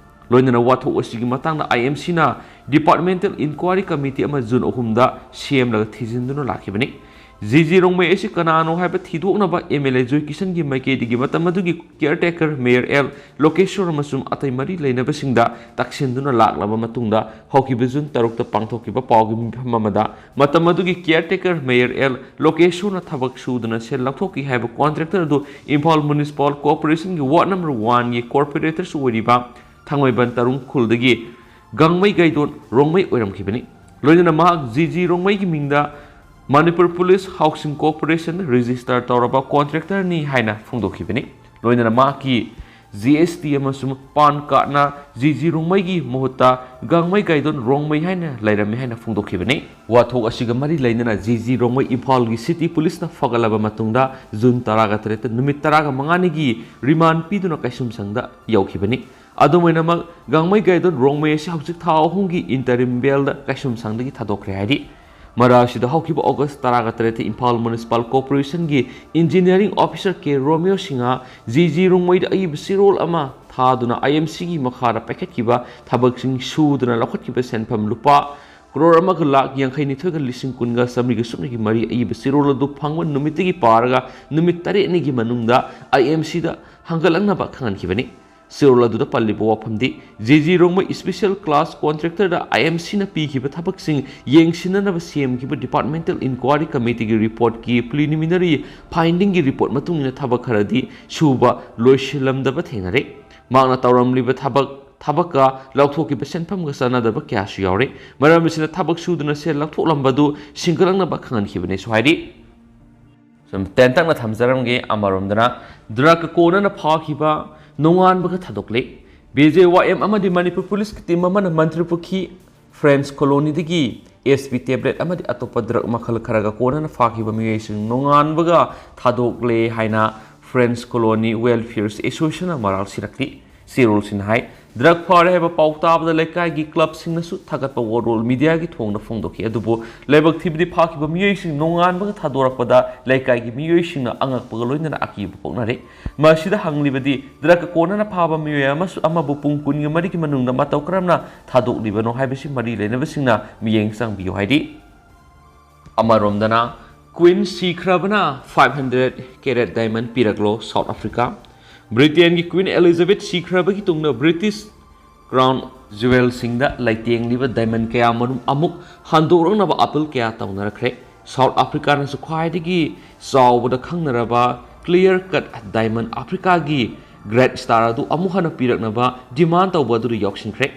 ꯂꯣꯏꯅꯅ ꯋꯥꯊꯣꯛ ꯑꯁꯤꯒꯤ ꯃꯇꯥꯡꯗ ꯑꯥꯏ ꯑꯦꯝ ꯁꯤꯅ Departmental Inquiry Committee ꯑꯃ ꯖꯨꯟ ꯑꯍꯨꯝꯗ ꯁꯦꯝꯂꯒ ꯊꯤꯖꯤꯟꯗꯨꯅ ꯂꯥꯛꯈꯤꯕꯅꯤ꯫ ꯖꯤ ꯖꯤ ꯔꯣꯡꯃꯩ ꯑꯁꯤ ꯀꯅꯥꯅꯣ ꯍꯥꯏꯕ ꯊꯤꯗꯣꯛꯅꯕ ꯑꯦꯝ ꯑꯦꯜ ꯑꯦ ꯖꯣꯏꯀꯤꯁꯟꯒꯤ ꯃꯥꯏꯀꯩꯗꯒꯤ ꯃꯇꯝ ꯑꯗꯨꯒꯤ caretaker mayor ꯑꯦꯜ ꯂꯣꯀꯦꯁꯣꯔ ꯑꯃꯁꯨꯡ ꯑꯇꯩ ꯃꯔꯤ ꯂꯩꯅꯕꯁꯤꯡꯗ ꯇꯛꯁꯤꯟꯗꯨꯅ ꯂꯥꯛꯂꯕ ꯃꯇꯨꯡꯗ, ꯍꯧꯈꯤꯕ ꯖꯨꯟ ꯇꯔꯨꯛꯇ ꯄꯥꯡꯊꯣꯛꯈꯤꯕ ꯄꯥꯎꯒꯤ ꯃꯤꯐꯝ ꯑꯃꯗ, ꯃꯇꯝ ꯑꯗꯨꯒꯤ caretaker mayor ꯑꯦꯜ ꯂꯣꯀꯦꯁꯣꯔꯅ ꯊꯕꯛ ꯁꯨꯗꯨꯅ ꯁꯦꯜ ꯂꯧꯊꯣꯛꯈꯤ ꯍꯥꯏꯕ contractor ꯑꯗꯨ ꯏꯝꯐꯥꯜ Municipal Corporationꯒꯤ ward number oneꯒꯤ corporatorꯁꯨ ꯑꯣꯏꯔꯤꯕ ꯊꯥꯡꯃꯩꯕꯟ ꯇꯔꯨꯡ ꯈꯨꯜꯗꯒꯤ ꯒꯥꯡꯃꯩ ꯒꯥꯏꯗꯣꯟ ꯔꯣꯡꯃꯩ ꯑꯣꯏꯔꯝꯈꯤꯕꯅꯤ꯫ ꯂꯣꯏꯅꯅ ꯃꯍꯥꯛ ꯖꯤ ꯖꯤ ꯔꯣꯡꯃꯩꯒꯤ ꯃꯤꯡꯗ Manipur Police Housing Corporation register ꯇꯧꯔꯕ contractorꯅꯤ ꯍꯥꯏꯅ ꯐꯣꯡꯗꯣꯛꯈꯤꯕꯅꯤ꯫ ꯂꯣꯏꯅꯅ ꯃꯍꯥꯛꯀꯤ ꯖꯤ ꯑꯦꯁ ꯇꯤ ꯑꯃꯁꯨꯡ ꯄꯥꯟ ꯀꯥꯔꯗꯅ ꯖꯤ ꯖꯤ ꯔꯣꯡꯃꯩꯒꯤ ꯃꯍꯨꯠꯇ ꯒꯥꯡꯃꯩ ꯒꯥꯏꯗꯣꯟ ꯔꯣꯡꯃꯩ ꯍꯥꯏꯅ ꯂꯩꯔꯝꯃꯤ ꯍꯥꯏꯅ ꯐꯣꯡꯗꯣꯛꯈꯤꯕꯅꯤ꯫ ꯋꯥꯊꯣꯛ ꯑꯁꯤꯒ ꯃꯔꯤ ꯂꯩꯅꯅ ꯖꯤ ꯖꯤ ꯔꯣꯡꯃꯩ ꯏꯝꯐꯥꯜꯒꯤ city policeꯅ ꯐꯒꯠꯂꯕ ꯃꯇꯨꯡꯗ ꯖꯨꯟ ꯇꯔꯥꯒ ꯇꯔꯦꯠꯇ ꯅꯨꯃꯤꯠ ꯇꯔꯥꯒ ꯃꯉꯥꯅꯤꯒꯤ remand ꯄꯤꯗꯨꯅ ꯀꯩꯁꯨꯝꯁꯪꯗ ꯌꯧꯈꯤꯕꯅꯤ꯫ ꯑꯗꯨꯝ ꯑꯣꯏꯅꯃꯛ, ꯒꯥꯡꯃꯩ ꯒꯥꯏꯗꯣꯟ ꯔꯣꯡꯃꯩ ꯑꯁꯤ ꯍꯧꯖꯤꯛ ꯊꯥ ꯑꯍꯨꯝꯒꯤ interim bailꯗ ꯀꯩꯁꯨꯝꯁꯪꯗꯒꯤ ꯊꯥꯗꯣꯛꯈ꯭ꯔꯦ ꯍꯥꯏꯔꯤ꯫ ꯃꯔꯛ ꯑꯁꯤꯗ ꯍꯧꯈꯤꯕ ꯑꯣꯒꯁ ꯇꯔꯥꯒ ꯇꯔꯦꯠꯇ ꯏꯝꯐꯥꯜ Municipal Corporationꯒꯤ engineering officer ꯀꯦ ꯔꯣꯃꯤꯌꯣ ꯁꯤꯡꯍ ꯖꯤ ꯖꯤ ꯔꯣꯡꯃꯩꯗ ꯑꯏꯕ ꯆꯦꯔꯣꯜ ꯑꯃ ꯊꯥꯗꯨꯅ ꯑꯥꯏ ꯑꯦꯝ ꯁꯤꯒꯤ ꯃꯈꯥꯗ ꯄꯥꯏꯈꯠꯈꯤꯕ ꯊꯕꯛꯁꯤꯡ ꯁꯨꯗꯨꯅ ꯂꯧꯈꯠꯈꯤꯕ ꯁꯦꯟꯐꯝ ꯂꯨꯄꯥ ꯀ꯭ꯔꯣꯔ ꯑꯃꯒ ꯂꯥꯈ ꯌꯥꯡꯈꯩ ꯅꯤꯊꯣꯏꯒ ꯂꯤꯁꯤꯡ ꯀꯨꯟꯒ ꯆꯥꯃꯔꯤꯒ ꯁꯨꯞꯅꯒꯤ ꯃꯔꯤ ꯑꯏꯕ ꯆꯦꯔꯣꯜ ꯑꯗꯨ ꯐꯪꯕ ꯅꯨꯃꯤꯠꯇꯒꯤ ꯄꯥꯔꯒ ꯅꯨꯃꯤꯠ ꯇꯔꯦꯠꯅꯤꯒꯤ ꯃꯅꯨꯡꯗ ꯑꯥꯏ ꯑꯦꯝ ꯁꯤꯗ ꯍꯪꯒꯠꯂꯛꯅꯕ ꯈꯪꯍꯟꯈꯤꯕꯅꯤ꯫ ꯆꯦꯔꯣꯜ ꯑꯗꯨꯗ ꯄꯜꯂꯤꯕ ꯋꯥꯐꯝꯗꯤ, G G Rongmei special class contractorꯗ ꯑꯥꯏ ꯑꯦꯝ ꯁꯤꯅ ꯄꯤꯈꯤꯕ ꯊꯕꯛꯁꯤꯡ ꯌꯦꯡꯁꯤꯟꯅꯅꯕ ꯁꯦꯝꯈꯤꯕ Departmental Inquiry Committeeꯒꯤ reportꯀꯤ preliminary findingꯒꯤ report ꯃꯇꯨꯡ ꯏꯟꯅ ꯊꯕꯛ ꯈꯔꯗꯤ ꯁꯨꯕ ꯂꯣꯏꯁꯤꯜꯂꯝꯗꯕ ꯊꯦꯡꯅꯔꯦ꯫ ꯃꯍꯥꯛꯅ ꯇꯧꯔꯝꯂꯤꯕ ꯊꯕꯛ, ꯊꯕꯛꯀ ꯂꯧꯊꯣꯛꯈꯤꯕ ꯁꯦꯟꯐꯝꯒ ꯆꯥꯟꯅꯗꯕ ꯀꯌꯥꯁꯨ ꯌꯥꯎꯔꯦ꯫ ꯃꯔꯝ ꯑꯁꯤꯅ ꯊꯕꯛ ꯁꯨꯗꯨꯅ ꯁꯦꯜ ꯂꯧꯊꯣꯛꯂꯝꯕꯗꯨ ꯁꯤꯡꯒꯠꯂꯛꯅꯕ ꯈꯪꯍꯟꯈꯤꯕꯅꯦꯁꯨ ꯍꯥꯏꯔꯤ꯫ ꯁꯨꯝ ꯇꯦꯟꯇꯛꯅ ꯊꯝꯖꯔꯝꯒꯦ꯫ ꯑꯃꯔꯣꯝꯗꯅ, drugꯀ ꯀꯣꯟꯅꯅ ꯐꯥꯈꯤꯕ ꯅꯣꯡꯉꯥꯟꯕꯒ ꯊꯥꯗꯣꯛꯂꯦ꯫ ꯕꯤ ꯖꯦ ꯋꯥꯏ ꯑꯦꯝ ꯑꯃꯗꯤ ꯃꯅꯤꯄꯨꯔ ꯄꯨꯂꯤꯁꯀꯤ team ꯑꯃꯅ Mantripukhri French colonyꯗꯒꯤ S P tablet ꯑꯃꯗꯤ ꯑꯇꯣꯞꯄ drug ꯃꯈꯜ ꯈꯔꯒ ꯀꯣꯟꯅꯅ ꯐꯥꯈꯤꯕ ꯃꯤꯑꯣꯏꯁꯤꯡ ꯅꯣꯡꯉꯥꯟꯕꯒ ꯊꯥꯗꯣꯛꯂꯦ ꯍꯥꯏꯅ French Colony Welfare Associationꯅ ꯃꯔꯥꯜ ꯁꯤꯔꯛꯂꯤ꯫ ꯆꯦꯔꯣꯜꯁꯤꯡꯅ ꯍꯥꯏ, ꯗ꯭ꯔꯒ ꯐꯥꯔꯦ ꯍꯥꯏꯕ ꯄꯥꯎ ꯇꯥꯕꯗ ꯂꯩꯀꯥꯏꯒꯤ ꯀ꯭ꯂꯕꯁꯤꯡꯅꯁꯨ ꯊꯥꯒꯠꯄ ꯋꯥꯔꯣꯜ ꯃꯤꯗꯤꯌꯥꯒꯤ ꯊꯣꯡꯗ ꯐꯣꯡꯗꯣꯛꯈꯤ꯫ ꯑꯗꯨꯕꯨ ꯂꯥꯏꯕꯛ ꯊꯤꯕꯗꯤ ꯐꯥꯈꯤꯕ ꯃꯤꯑꯣꯏꯁꯤꯡ ꯅꯣꯡꯉꯥꯟꯕꯒ ꯊꯥꯗꯣꯔꯛꯄꯗ ꯂꯩꯀꯥꯏꯒꯤ ꯃꯤꯑꯣꯏꯁꯤꯡꯅ ꯑꯉꯛꯄꯒ ꯂꯣꯏꯅꯅ ꯑꯀꯤꯕ ꯄꯣꯛꯅꯔꯦ꯫ ꯃꯁꯤꯗ ꯍꯪꯂꯤꯕꯗꯤ ꯗ꯭ꯔꯒ ꯀꯣꯟꯅꯅ ꯐꯥꯕ ꯃꯤꯑꯣꯏ ꯑꯃꯁꯨ ꯑꯃꯕꯨ ꯄꯨꯡ ꯀꯨꯟꯒ ꯃꯔꯤꯒꯤ ꯃꯅꯨꯡꯗ ꯃꯇꯧ ꯀꯔꯝꯅ ꯊꯥꯗꯣꯛꯂꯤꯕꯅꯣ ꯍꯥꯏꯕꯁꯤ ꯃꯔꯤ ꯂꯩꯅꯕꯁꯤꯡꯅ ꯃꯤꯠꯌꯦꯡ ꯆꯪꯕꯤꯌꯨ ꯍꯥꯏꯔꯤ꯫ ꯑꯃꯔꯣꯝꯗꯅ ꯀ꯭ꯋꯤꯟ ꯁꯤꯈ꯭ꯔꯕꯅ five hundred carat diamond ꯄꯤꯔꯛꯂꯣ ꯁꯥꯎꯠ ꯑꯐ꯭ꯔꯤꯀꯥ꯫ ꯕ꯭ꯔꯤꯇꯦꯟꯒꯤ ꯀ꯭ꯋꯤꯟ ꯑꯦꯂꯤꯖꯥꯕꯦꯊ ꯁꯤꯈ꯭ꯔꯕꯒꯤ ꯇꯨꯡꯗ ꯕ꯭ꯔꯤꯇꯤꯁ ꯀ꯭ꯔꯥꯎꯟ ꯖꯨꯋꯦꯜꯁꯤꯡꯗ ꯂꯩꯇꯦꯡꯂꯤꯕ ꯗꯥꯏꯃꯟ ꯀꯌꯥ ꯃꯔꯨꯝ ꯑꯃꯨꯛ ꯍꯟꯗꯣꯛꯂꯛꯅꯕ ꯑꯄꯤꯜ ꯀꯌꯥ ꯇꯧꯅꯔꯛꯈ꯭ꯔꯦ꯫ ꯁꯥꯎꯠ ꯑꯐ꯭ꯔꯤꯀꯥꯅꯁꯨ ꯈ꯭ꯋꯥꯏꯗꯒꯤ ꯆꯥꯎꯕꯗ ꯈꯪꯅꯔꯕ ꯀ꯭ꯂꯤꯌꯔ ꯀꯠ ꯗꯥꯏꯃꯟ ꯑꯐ꯭ꯔꯤꯀꯥꯒꯤ ꯒ꯭ꯔꯦꯠ ꯁ꯭ꯇꯥꯔ ꯑꯗꯨ ꯑꯃꯨꯛ ꯍꯟꯅ ꯄꯤꯔꯛꯅꯕ ꯗꯤꯃꯥꯟ ꯇꯧꯕ ꯑꯗꯨꯗ ꯌꯥꯎꯁꯤꯟꯈ꯭ꯔꯦ꯫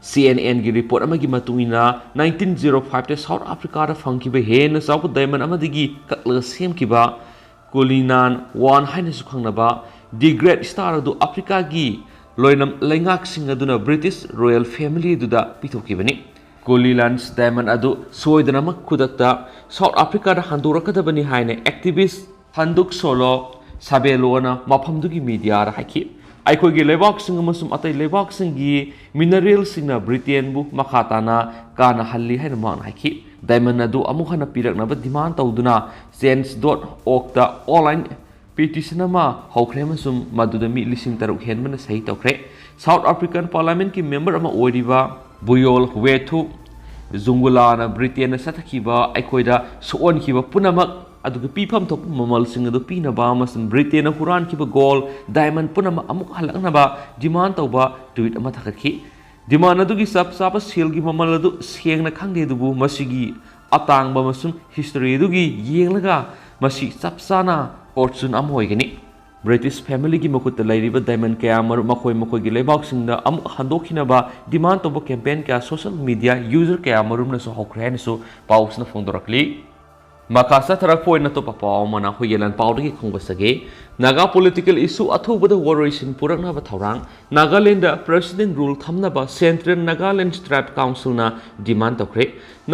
ꯁꯤ ꯑꯦꯟ ꯑꯦꯟꯒꯤ ꯔꯤꯄꯣꯔꯠ ꯑꯃꯒꯤ ꯃꯇꯨꯡ ꯏꯟꯅ, nineteen zero five ꯇ ꯁꯥꯎꯠ ꯑꯐ꯭ꯔꯤꯀꯥꯗ ꯐꯪꯈꯤꯕ ꯍꯦꯟꯅ ꯆꯥꯎꯕ ꯗꯥꯏꯃꯟ ꯑꯃꯗꯒꯤ ꯀꯛꯂꯒ ꯁꯦꯝꯈꯤꯕ ꯀꯨꯂꯤꯅꯥꯟ ꯋꯥꯟ ꯍꯥꯏꯅꯁꯨ ꯈꯪꯅꯕ ꯗꯤ ꯒ꯭ꯔꯦꯠ ꯁ꯭ꯇꯥꯔ ꯑꯗꯨ ꯑꯐ꯭ꯔꯤꯀꯥꯒꯤ ꯂꯣꯏꯂꯝ ꯂꯩꯉꯥꯛꯁꯤꯡ ꯑꯗꯨꯅ ꯕ꯭ꯔꯤꯇꯤꯁ ꯔꯣꯌꯦꯜ ꯐꯦꯃꯤꯂꯤ ꯑꯗꯨꯗ ꯄꯤꯊꯣꯛꯈꯤꯕꯅꯤ꯫ ꯀꯨꯂꯤꯅꯥꯟꯁ ꯗꯥꯏꯃꯟ ꯑꯗꯨ ꯁꯣꯏꯗꯅꯃꯛ ꯈꯨꯗꯛꯇ ꯁꯥꯎꯠ ꯑꯐ꯭ꯔꯤꯀꯥꯗ ꯍꯟꯗꯣꯔꯛꯀꯗꯕꯅꯤ ꯍꯥꯏꯅ ꯑꯦꯛꯇꯤꯚꯤꯁ ꯍꯟꯗꯨꯛ ꯁꯣꯂꯣ ꯁꯥꯕꯦꯂꯣꯅ ꯃꯐꯝꯗꯨꯒꯤ ꯃꯤꯗꯤꯌꯥꯗ ꯍꯥꯏꯈꯤ꯫ ꯑꯩꯈꯣꯏꯒꯤ ꯂꯩꯕꯥꯛꯁꯤꯡ ꯑꯃꯁꯨꯡ ꯑꯇꯩ ꯂꯩꯕꯥꯛꯁꯤꯡꯒꯤ ꯃꯤꯅꯔꯦꯜꯁꯤꯡꯅ ꯕ꯭ꯔꯤꯇꯦꯟꯕꯨ ꯃꯈꯥ ꯇꯥꯅ ꯀꯥꯟꯅꯍꯜꯂꯤ ꯍꯥꯏꯅ ꯃꯍꯥꯛꯅ ꯍꯥꯏꯈꯤ꯫ ꯗꯥꯏꯃꯟ ꯑꯗꯨ ꯑꯃꯨꯛ ꯍꯟꯅ ꯄꯤꯔꯛꯅꯕ ꯗꯤꯃꯥꯟ ꯇꯧꯗꯨꯅ ꯆꯦꯟꯖ ꯗꯣꯠ ꯑꯣꯛꯇ ꯑꯣꯟꯂꯥꯏꯟ ꯄꯤꯇꯤꯁꯟ ꯑꯃ ꯍꯧꯈ꯭ꯔꯦ ꯑꯃꯁꯨꯡ ꯃꯗꯨꯗ ꯃꯤ ꯂꯤꯁꯤꯡ ꯇꯔꯨꯛ ꯍꯦꯟꯕꯅ ꯁꯍꯤ ꯇꯧꯈ꯭ꯔꯦ꯫ ꯁꯥꯎꯠ ꯑꯐ꯭ꯔꯤꯀꯥꯟ ꯄꯥꯔꯂꯥꯃꯦꯟꯠꯀꯤ ꯃꯦꯝꯕꯔ ꯑꯃ ꯑꯣꯏꯔꯤꯕ ꯕꯨꯌꯣꯜ ꯋꯦꯊꯨ ꯖꯨꯡꯒꯨꯂꯥꯅ ꯕ꯭ꯔꯤꯇꯦꯟꯅ ꯆꯠꯊꯈꯤꯕ ꯑꯩꯈꯣꯏꯗ ꯁꯣꯛꯍꯟꯈꯤꯕ ꯄꯨꯝꯅꯃꯛ ꯑꯗꯨꯒ ꯄꯤꯐꯝ ꯊꯣꯛꯄ ꯃꯃꯜꯁꯤꯡ ꯑꯗꯨ ꯄꯤꯅꯕ ꯑꯃꯁꯨꯡ ꯕ꯭ꯔꯤꯇꯦꯟꯅ ꯍꯨꯔꯥꯟꯈꯤꯕ ꯒꯣꯜ, ꯗꯥꯏꯃꯟ ꯄꯨꯝꯅꯃꯛ ꯑꯃꯨꯛ ꯍꯜꯂꯛꯅꯕ ꯗꯤꯃꯥꯟ ꯇꯧꯕ ꯇ꯭ꯋꯤꯠ ꯑꯃ ꯊꯥꯒꯠꯈꯤ꯫ ꯗꯤꯃꯥꯟ ꯑꯗꯨꯒꯤ ꯆꯞ ꯆꯥꯕ ꯁꯦꯜꯒꯤ ꯃꯃꯜ ꯑꯗꯨ ꯁꯦꯡꯅ ꯈꯪꯗꯦ, ꯑꯗꯨꯕꯨ ꯃꯁꯤꯒꯤ ꯑꯇꯥꯡꯕ ꯑꯃꯁꯨꯡ ꯍꯤꯁꯇꯣꯔꯤ ꯑꯗꯨꯒꯤ ꯌꯦꯡꯂꯒ ꯃꯁꯤ ꯆꯞ ꯆꯥꯅ ꯐꯣꯔꯆꯨꯟ ꯑꯃ ꯑꯣꯏꯒꯅꯤ꯫ ꯕ꯭ꯔꯤꯇꯤꯁ ꯐꯦꯃꯤꯂꯤꯒꯤ ꯃꯈꯨꯠꯇ ꯂꯩꯔꯤꯕ ꯗꯥꯏꯃꯟ ꯀꯌꯥ ꯃꯔꯨꯝ ꯃꯈꯣꯏ ꯃꯈꯣꯏꯒꯤ ꯂꯩꯕꯥꯛꯁꯤꯡꯗ ꯑꯃꯨꯛ ꯍꯟꯗꯣꯛꯈꯤꯅꯕ ꯗꯤꯃꯥꯟ ꯇꯧꯕ ꯀꯦꯝꯄꯦꯟ ꯀꯌꯥ ꯁꯣꯁꯤꯌꯦꯜ ꯃꯤꯗꯤꯌꯥ ꯌꯨꯖꯔ ꯀꯌꯥ ꯃꯔꯨꯝꯅꯁꯨ ꯍꯧꯈ꯭ꯔꯦ ꯍꯥꯏꯅꯁꯨ ꯄꯥꯎꯁꯤꯅ ꯐꯣꯡꯗꯣꯔꯛꯂꯤ꯫ ꯃꯈꯥ ꯆꯠꯊꯔꯛꯄ ꯑꯣꯏꯅ ꯑꯇꯣꯞꯄ ꯄꯥꯎ ꯑꯃꯅ ꯍꯨꯏꯌꯦꯂꯟ ꯄꯥꯎꯗꯒꯤ ꯈꯪꯕ ꯆꯒꯦ꯫ ꯅꯥꯒꯥ ꯄꯣꯂꯤꯇꯤꯀꯦꯜ ꯏꯁꯨ ꯑꯊꯨꯕꯗ ꯋꯥꯔꯣꯏꯁꯤꯟ ꯄꯨꯔꯛꯅꯕ ꯊꯧꯔꯥꯡ꯫ ꯅꯥꯒꯥꯂꯦꯟꯗ ꯄ꯭ꯔꯦꯁꯤꯗꯦꯟ ꯔꯨꯜ ꯊꯝꯅꯕ ꯁꯦꯟꯇ꯭ꯔꯦꯜ ꯅꯥꯒꯥꯂꯦꯟ ꯁ꯭ꯇ꯭ꯔꯥꯏꯞ ꯀꯥꯎꯟꯁꯤꯜꯅ ꯗꯤꯃꯥꯟ ꯇꯧꯈ꯭ꯔꯦ꯫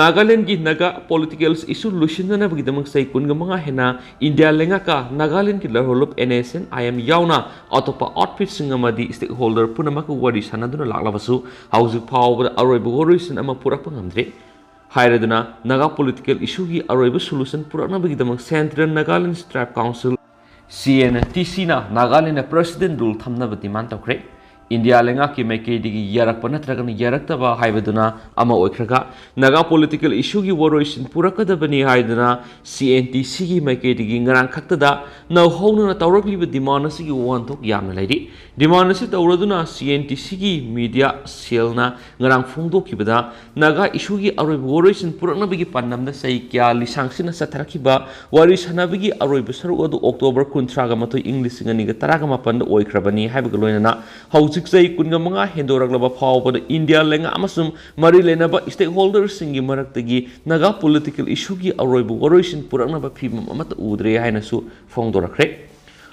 ꯅꯥꯒꯥꯂꯦꯟꯒꯤ ꯅꯥꯒꯥ ꯄꯣꯂꯤꯇꯤꯀꯦꯜ ꯏꯁꯨ ꯂꯣꯏꯁꯤꯟꯅꯅꯕꯒꯤꯗꯃꯛ ꯆꯍꯤ ꯀꯨꯟꯒ ꯃꯉꯥ ꯍꯦꯟꯅ India ꯂꯩꯉꯥꯛꯀ ꯅꯥꯒꯥꯂꯦꯟꯒꯤ ꯂꯔꯣꯂꯨꯞ N S N I M ꯌꯥꯎꯅ ꯑꯇꯣꯞꯄ ꯑꯥꯎꯠꯐꯤꯠꯁꯤꯡ ꯑꯃꯗꯤ ꯁ꯭ꯇꯦꯛꯍꯣꯜꯗꯔ ꯄꯨꯝꯅꯃꯛꯀ ꯋꯥꯔꯤ ꯁꯥꯟꯅꯗꯨꯅ ꯂꯥꯛꯂꯕꯁꯨ ꯍꯧꯖꯤꯛ ꯐꯥꯎꯕꯗ ꯑꯔꯣꯏꯕ ꯋꯥꯔꯣꯏꯁꯤꯟ ꯑꯃ ꯄꯨꯔꯛꯄ ꯉꯝꯗ꯭ꯔꯤ꯫ ꯍꯥꯏꯔꯗꯨꯅ ꯅꯥꯒꯥ ꯄꯣꯂꯤꯇꯤꯀꯦꯜ ꯏꯁꯨꯒꯤ ꯑꯔꯣꯏꯕ ꯁꯣꯂꯨꯁꯟ ꯄꯨꯔꯛꯅꯕꯒꯤꯗꯃꯛ central Nagaland tribe council, C N T C ꯅ ꯅꯥꯒꯥꯂꯦꯟꯗ ꯄ꯭ꯔꯦꯁꯤꯗꯦꯟ ꯔꯨꯜ ꯊꯝꯅꯕ ꯗꯤꯃꯥꯟ ꯇꯧꯈ꯭ꯔꯦ꯫ ꯏꯟꯗꯤꯌꯥ ꯂꯩꯉꯥꯛꯀꯤ ꯃꯥꯏꯀꯩꯗꯒꯤ ꯌꯥꯔꯛꯄ ꯅꯠꯇ꯭ꯔꯒꯅ ꯌꯥꯔꯛꯇꯕ ꯍꯥꯏꯕꯗꯨꯅ ꯑꯃ ꯑꯣꯏꯈ꯭ꯔꯒ, ꯅꯥꯒꯥ ꯄꯣꯂꯤꯇꯤꯀꯦꯜ ꯏꯁꯨꯒꯤ ꯋꯥꯔꯣꯏꯁꯤꯟ ꯄꯨꯔꯛꯀꯗꯕꯅꯤ ꯍꯥꯏꯗꯨꯅ C N T C ꯒꯤ ꯃꯥꯏꯀꯩꯗꯒꯤ ꯉꯔꯥꯡ ꯈꯛꯇꯗ ꯅꯧꯍꯧꯅꯅ ꯇꯧꯔꯛꯂꯤꯕ ꯗꯤꯃꯥꯟ ꯑꯁꯤꯒꯤ ꯋꯥꯍꯟꯊꯣꯛ ꯌꯥꯝꯅ ꯂꯩꯔꯤ꯫ ꯗꯤꯃꯥꯟ ꯑꯁꯤ ꯇꯧꯔꯗꯨꯅ C N T C ꯒꯤ ꯃꯤꯗꯤꯌꯥ ꯁꯦꯜꯅ ꯉꯔꯥꯡ ꯐꯣꯡꯗꯣꯛꯈꯤꯕꯗ, ꯅꯥꯒꯥ ꯏꯁꯨꯒꯤ ꯑꯔꯣꯏꯕ ꯋꯥꯔꯣꯏꯁꯤꯟ ꯄꯨꯔꯛꯅꯕꯒꯤ ꯄꯥꯟꯗꯝꯗ ꯆꯍꯤ ꯀꯌꯥ ꯂꯤꯁꯥꯡꯁꯤꯟꯅ ꯆꯠꯊꯔꯛꯈꯤꯕ ꯋꯥꯔꯤ ꯁꯥꯟꯅꯕꯒꯤ ꯑꯔꯣꯏꯕ ꯁꯔꯨꯛ ꯑꯗꯨ October ꯀꯨꯟꯊ꯭ꯔꯥꯒ ꯃꯥꯊꯣꯏ, ꯏꯪ ꯂꯤꯁꯤꯡ ꯑꯅꯤꯒ ꯇꯔꯥꯒ ꯃꯥꯄꯟꯗ ꯑꯣꯏꯈ꯭ꯔꯕꯅꯤ ꯍꯥꯏꯕꯒ ꯂꯣꯏꯅꯅ, ꯍꯧꯖꯤꯛ ꯆꯍꯤ ꯀꯨꯟꯒ ꯃꯉꯥ ꯍꯦꯟꯗꯣꯔꯛꯂꯕ ꯐꯥꯎꯕꯗ ꯏꯟꯗꯤꯌꯥ ꯂꯩꯉꯥꯛ ꯑꯃꯁꯨꯡ ꯃꯔꯤ ꯂꯩꯅꯕ ꯁ꯭ꯇꯦꯛꯍꯣꯜꯗꯔꯁꯤꯡꯒꯤ ꯃꯔꯛꯇꯒꯤ ꯅꯥꯒꯥ ꯄꯣꯂꯤꯇꯤꯀꯦꯜ ꯏꯁꯨꯒꯤ ꯑꯔꯣꯏꯕ ꯋꯥꯔꯣꯏꯁꯤꯟ ꯄꯨꯔꯛꯅꯕ ꯐꯤꯚꯝ ꯑꯃꯠꯇ ꯎꯗ꯭ꯔꯦ ꯍꯥꯏꯅꯁꯨ ꯐꯣꯡꯗꯣꯔꯛꯈ꯭ꯔꯦ꯫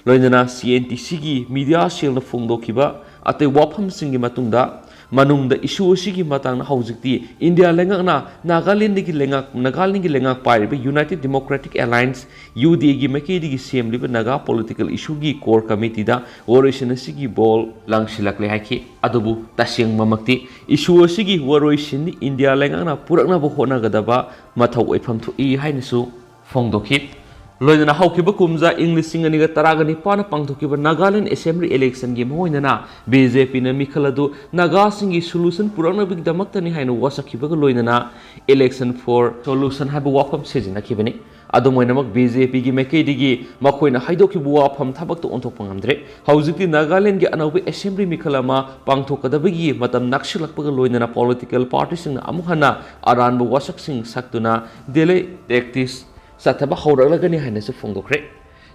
ꯂꯣꯏꯅꯅ C N T C ꯒꯤ ꯃꯤꯗꯤꯌꯥ ꯁꯦꯜꯅ ꯐꯣꯡꯗꯣꯛꯈꯤꯕ ꯑꯇꯩ ꯋꯥꯐꯝꯁꯤꯡꯒꯤ ꯃꯇꯨꯡꯗ, ꯃꯅꯨꯡꯗ ꯏꯁꯨ ꯑꯁꯤꯒꯤ ꯃꯇꯥꯡꯗ ꯍꯧꯖꯤꯛꯇꯤ ꯏꯟꯗꯤꯌꯥ ꯂꯩꯉꯥꯛꯅ ꯅꯥꯒꯥꯂꯦꯟꯗꯒꯤ ꯂꯩꯉꯥꯛ, ꯅꯥꯒꯥꯂꯦꯟꯒꯤ ꯂꯩꯉꯥꯛ ꯄꯥꯏꯔꯤꯕ United Democratic Alliance, U D A ꯒꯤ ꯃꯥꯏꯀꯩꯗꯒꯤ ꯁꯦꯝꯂꯤꯕ ꯅꯥꯒꯥ ꯄꯣꯂꯤꯇꯤꯀꯦꯜ ꯏꯁꯨꯒꯤ ꯀꯣꯔ ꯀꯃꯤꯇꯤꯗ ꯋꯥꯔꯣꯏꯁꯤꯟ ꯑꯁꯤꯒꯤ ꯕꯣꯜ ꯂꯪꯁꯤꯜꯂꯛꯂꯦ ꯍꯥꯏꯈꯤ꯫ ꯑꯗꯨꯕꯨ ꯇꯁꯦꯡꯕꯃꯛꯇꯤ ꯏꯁꯨ ꯑꯁꯤꯒꯤ ꯋꯥꯔꯣꯏꯁꯤꯟꯗꯤ ꯏꯟꯗꯤꯌꯥ ꯂꯩꯉꯥꯛꯅ ꯄꯨꯔꯛꯅꯕ ꯍꯣꯠꯅꯒꯗꯕ ꯃꯊꯧ ꯑꯣꯏꯐꯝ ꯊꯣꯛꯏ ꯍꯥꯏꯅꯁꯨ ꯐꯣꯡꯗꯣꯛꯈꯤ꯫ ꯂꯣꯏꯅꯅ ꯍꯧꯈꯤꯕ ꯀꯨꯝꯖꯥ ꯏꯪ ꯂꯤꯁꯤꯡ ꯑꯅꯤꯒ ꯇꯔꯥꯒ ꯅꯤꯄꯥꯟꯗ ꯄꯥꯡꯊꯣꯛꯈꯤꯕ ꯅꯥꯒꯥꯂꯦꯟ ꯑꯦꯁꯦꯝꯕ꯭ꯂꯤ ꯏꯂꯦꯛꯁꯟꯒꯤ ꯃꯑꯣꯡꯗꯅ B J P ꯅ ꯃꯤꯈꯜ ꯑꯗꯨ ꯅꯥꯒꯥꯁꯤꯡꯒꯤ ꯁꯣꯂꯨꯁꯟ ꯄꯨꯔꯛꯅꯕꯒꯤꯗꯃꯛꯇꯅꯤ ꯍꯥꯏꯅ ꯋꯥꯁꯛꯈꯤꯕꯒ ꯂꯣꯏꯅꯅ Election for Solution ꯍꯥꯏꯕ ꯋꯥꯐꯝ ꯁꯤꯖꯤꯟꯅꯈꯤꯕꯅꯤ꯫ ꯑꯗꯨꯝ ꯑꯣꯏꯅꯃꯛ, B J P ꯒꯤ ꯃꯥꯏꯀꯩꯗꯒꯤ ꯃꯈꯣꯏꯅ ꯍꯥꯏꯗꯣꯛꯈꯤꯕ ꯋꯥꯐꯝ ꯊꯕꯛꯇ ꯑꯣꯟꯊꯣꯛꯄ ꯉꯝꯗ꯭ꯔꯦ꯫ ꯍꯧꯖꯤꯛꯇꯤ ꯅꯥꯒꯥꯂꯦꯟꯒꯤ ꯑꯅꯧꯕ ꯑꯦꯁꯦꯝꯕ꯭ꯂꯤ ꯃꯤꯈꯜ ꯑꯃ ꯄꯥꯡꯊꯣꯛꯀꯗꯕꯒꯤ ꯃꯇꯝ ꯅꯛꯁꯤꯜꯂꯛꯄꯒ ꯂꯣꯏꯅꯅ ꯄꯣꯂꯤꯇꯤꯀꯦꯜ ꯄꯥꯔꯇꯤꯁꯤꯡꯅ ꯑꯃꯨꯛ ꯍꯟꯅ ꯑꯔꯥꯟꯕ ꯋꯥꯁꯛꯁꯤꯡ ꯁꯛꯇꯨꯅ ꯗꯦꯂꯤ ꯇꯦꯛꯇꯤꯁ ꯆꯠꯊꯕ ꯍꯧꯔꯛꯂꯒꯅꯤ ꯍꯥꯏꯅꯁꯨ ꯐꯣꯡꯗꯣꯛꯈ꯭ꯔꯦ꯫